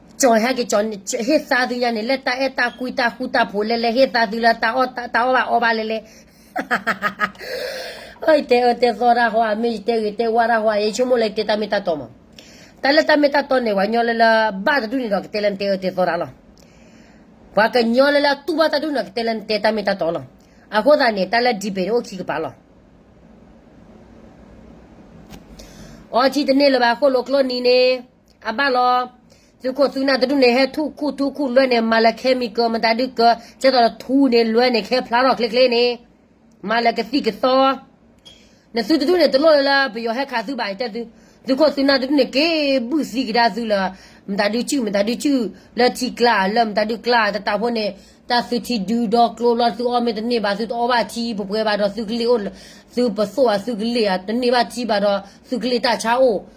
ကၠီၤဟဲက့ၤကၠီၤ ဟ့ၣ်သါသုညါန့ၣ် လၢတၢ်အဲၣ်တၢ်ကွံတၢ်ဃူတၢ်ဖိးလဲလဲ ဟ့ၣ်သါသုလၢတၢ်အီၣ်ဘၣ်အီဘၣ်လဲလဲ အၢ ယတဲအၢတဲသီတၢ်ဟီ မ့ၢ်ယတဲဂ့ၤတဲဝါတၢ်ဟီ ယဆိကမိၣ်လၢယတဲတၢ်မ့ၢ်တၢ်တီမး, တၢ်လၢတၢ်မ့ၢ်တၢ်တီန့ၣ် ပှၤကညီလၢလၢဘၣ်တဒူၣ်န့ၣ်ဒီးကတဲလၢနတဲအၢတဲသီတၢ်လီၤ, ပှၤကညီလၢလၢအတူၢ်ဘၣ်တၢ်ဒူၣ်န့ၣ်ဒီးကတဲလၢနတဲတၢ်မ့ၢ်တၢ်တီလီၤ, အဃိသတးန့ၣ် တၢ်လၢ debate န့ၣ်အိၣ်ခံကပၤလီၤ အီထံတန့ၢ်လၢၤဘၣ် ဃိၣ်လိာ်ကျိနံၤန့ၣ် အဘၣ်လီၤ, သုးခိၣ်သုနၢ်တဒူၣ်န့ၣ် ဟဲထူၣ်ခူၣ်ထူခူၣ်လွဲန့ၣ် မၤလၢ chemical မတၤဒုကၢ ကဲသိးလၢထူန့ၣ်လွဲန့ၣ် ခဲဖျါထီၣ်ချ့ချ့န့ၣ်, မၤလၢကသံၣ်ကသီ နသုတဒူၣ်န့ၣ် တလိၣ်လၢပယီၤဟဲခးသုဘၣ် ယတဲသု, သုးခိၣ်သုနၢ်တဒူၣ်န့ၣ် က့ၤဘုၣ်သံကဒါသုလၢ မတၤဒုစုၣ် မတၤဒုစုၣ် လၢထံကျါ လၢမတၤဒုကျါ တတၢ်ဖိန့ၣ် တၢ်သုထံဒုဒီကျိလီၤ သုအီၣ်မ့ၢ်တန့ၢ်ဘၣ် သုတအီၣ်ဘၣ်ထံပှဲၤပှဲၤဘၣ်ဒီး သုကလ့ၢ်အိၣ် သုပသိၣ်ဘၣ် သုကလ့ၢ်ဧါ တန့ၢ်ဘၣ်ထံဘၣ်ဒီး သုကလ့ၢ်တၢ်ဆါအိၣ်,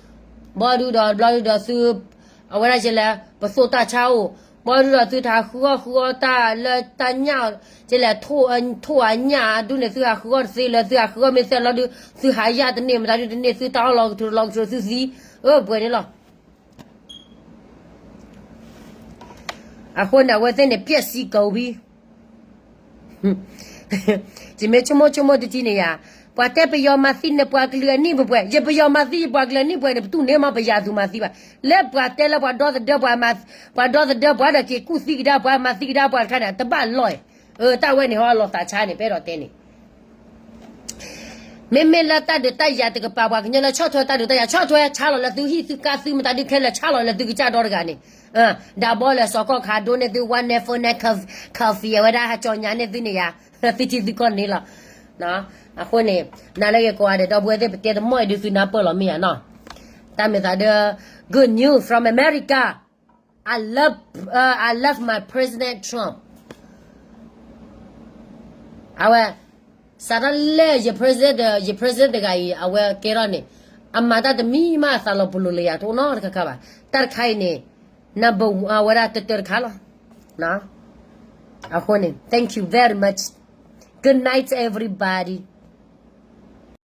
ဘီဒုဒီး ဘျီဒုဒီးသု အဝဲဒၣ်ကလဲၣ် ပသိၣ်တၢ်ဆါအိၣ်, ဘီဒုဒီးသုတဟးဃုအီၣ်ဃုအီတၢ်လၢတၢ်ညၣ် ကလဲၣ် ထိၣ်အညၣ်အဒူၣ်န့ၣ် သုဟးဃုအီၣ်တသ့လၢ သုဟးဃုအီၣ်မ့ၢ်သ့လီၤဒု သုဟးယၣ်တန့ၢ် မတၤဒုတန့ၢ် သုတၢ်အီၣ်လီၤကတြူာ်လီၤကတြူာ်သုသံ, အၢ ပှဲၤန့ၣ်လီၤ. အဃိန့ၣ် အဝဲသ့ၣ်န့ၣ် ပျက်စီးကုန်ပြီ. ယမ့ၢ်ဆိကမိၣ်ဆိကမိၣ်တထံၣ်န့ၣ်ယါ, ပှၤတဲပယီၤမၤသံန့ၣ် ပှၤကလုာ်အနံၣ်ပှဲၤပှဲၤ, ယပယီၤမၤသံ ယပှၤကလုာ်အနံၣ်ပှဲၤန့ၣ် ပတူၢ်န့ၢ်မး ပယၤသူမၤသံဘၣ်. လၢပှၤတဲလၢပှၤဒီသဒၢပှၤမၤ, ပှၤဒီသဒၢပှၤဒီးက့ၤကူၣ်သံကဒါပှၤ မၤသံကဒါပှၤတခါန့ၣ် တဘၣ်လီၢ်, တၢ်ဝဲန့ၣ်ဟီလီၤသးဆါန့ၣ် ပအဲၣ်ဒိးတဲန့ၣ် မ့မ့ၢ်လၢတၢ်ဒုးတၢ်ယၤတကပၤ ပှၤကညီလၢဆီၣ်ထွဲတၢ်ဒုးတၢ်ယၤ ဆီၣ်ထွဲဆါလီၤလၢသုဟံၣ်သုကါသုမတၤဒုခဲလၢာ် ဆါလီၤလၢသုကစၢ်ဒီတဂၤန့ၣ်, ဒၣ်ဘီလဲၤစီၤကီၢ်ခးဒိန့ၢ်သု one never net coffee အဝဲဒၣ်ဟးကၠီညါန့ၢ်သုန့ၣ်ယါ, သုထံသုကီၢ်န့ၣ်လီၤ. အဃိန့ၣ် နၤလၢဂ့ၤကိးဂၤဒဲး ဒီပုၢ်ဝဲၢ်သ့ၣ် ပတဲတမီၢ်အံၤဒုးသုနၢ်ပၢၢ်လီၤမ့ၢ်ယါနီၤ, တၢ်မ့ၢ်သးဒၢ good news from America, I love, uh, I love my President Trump. အဝဲ စးထီၣ်လၢယ president, ယ president တဂၤအံၤ အဝဲကဲထီၣ်န့ၣ် အမၤတၢ်တမံၤမးအသးလီၤပလိာ်လၢယၤတအိၣ်နီတခါခါဘၣ်. တၢ်တခါအံၤန့ၣ် number one အဝဲဒၣ်တၢတၢတခါလီၤ. အဃိန့ၣ် thank you very much. Good night everybody.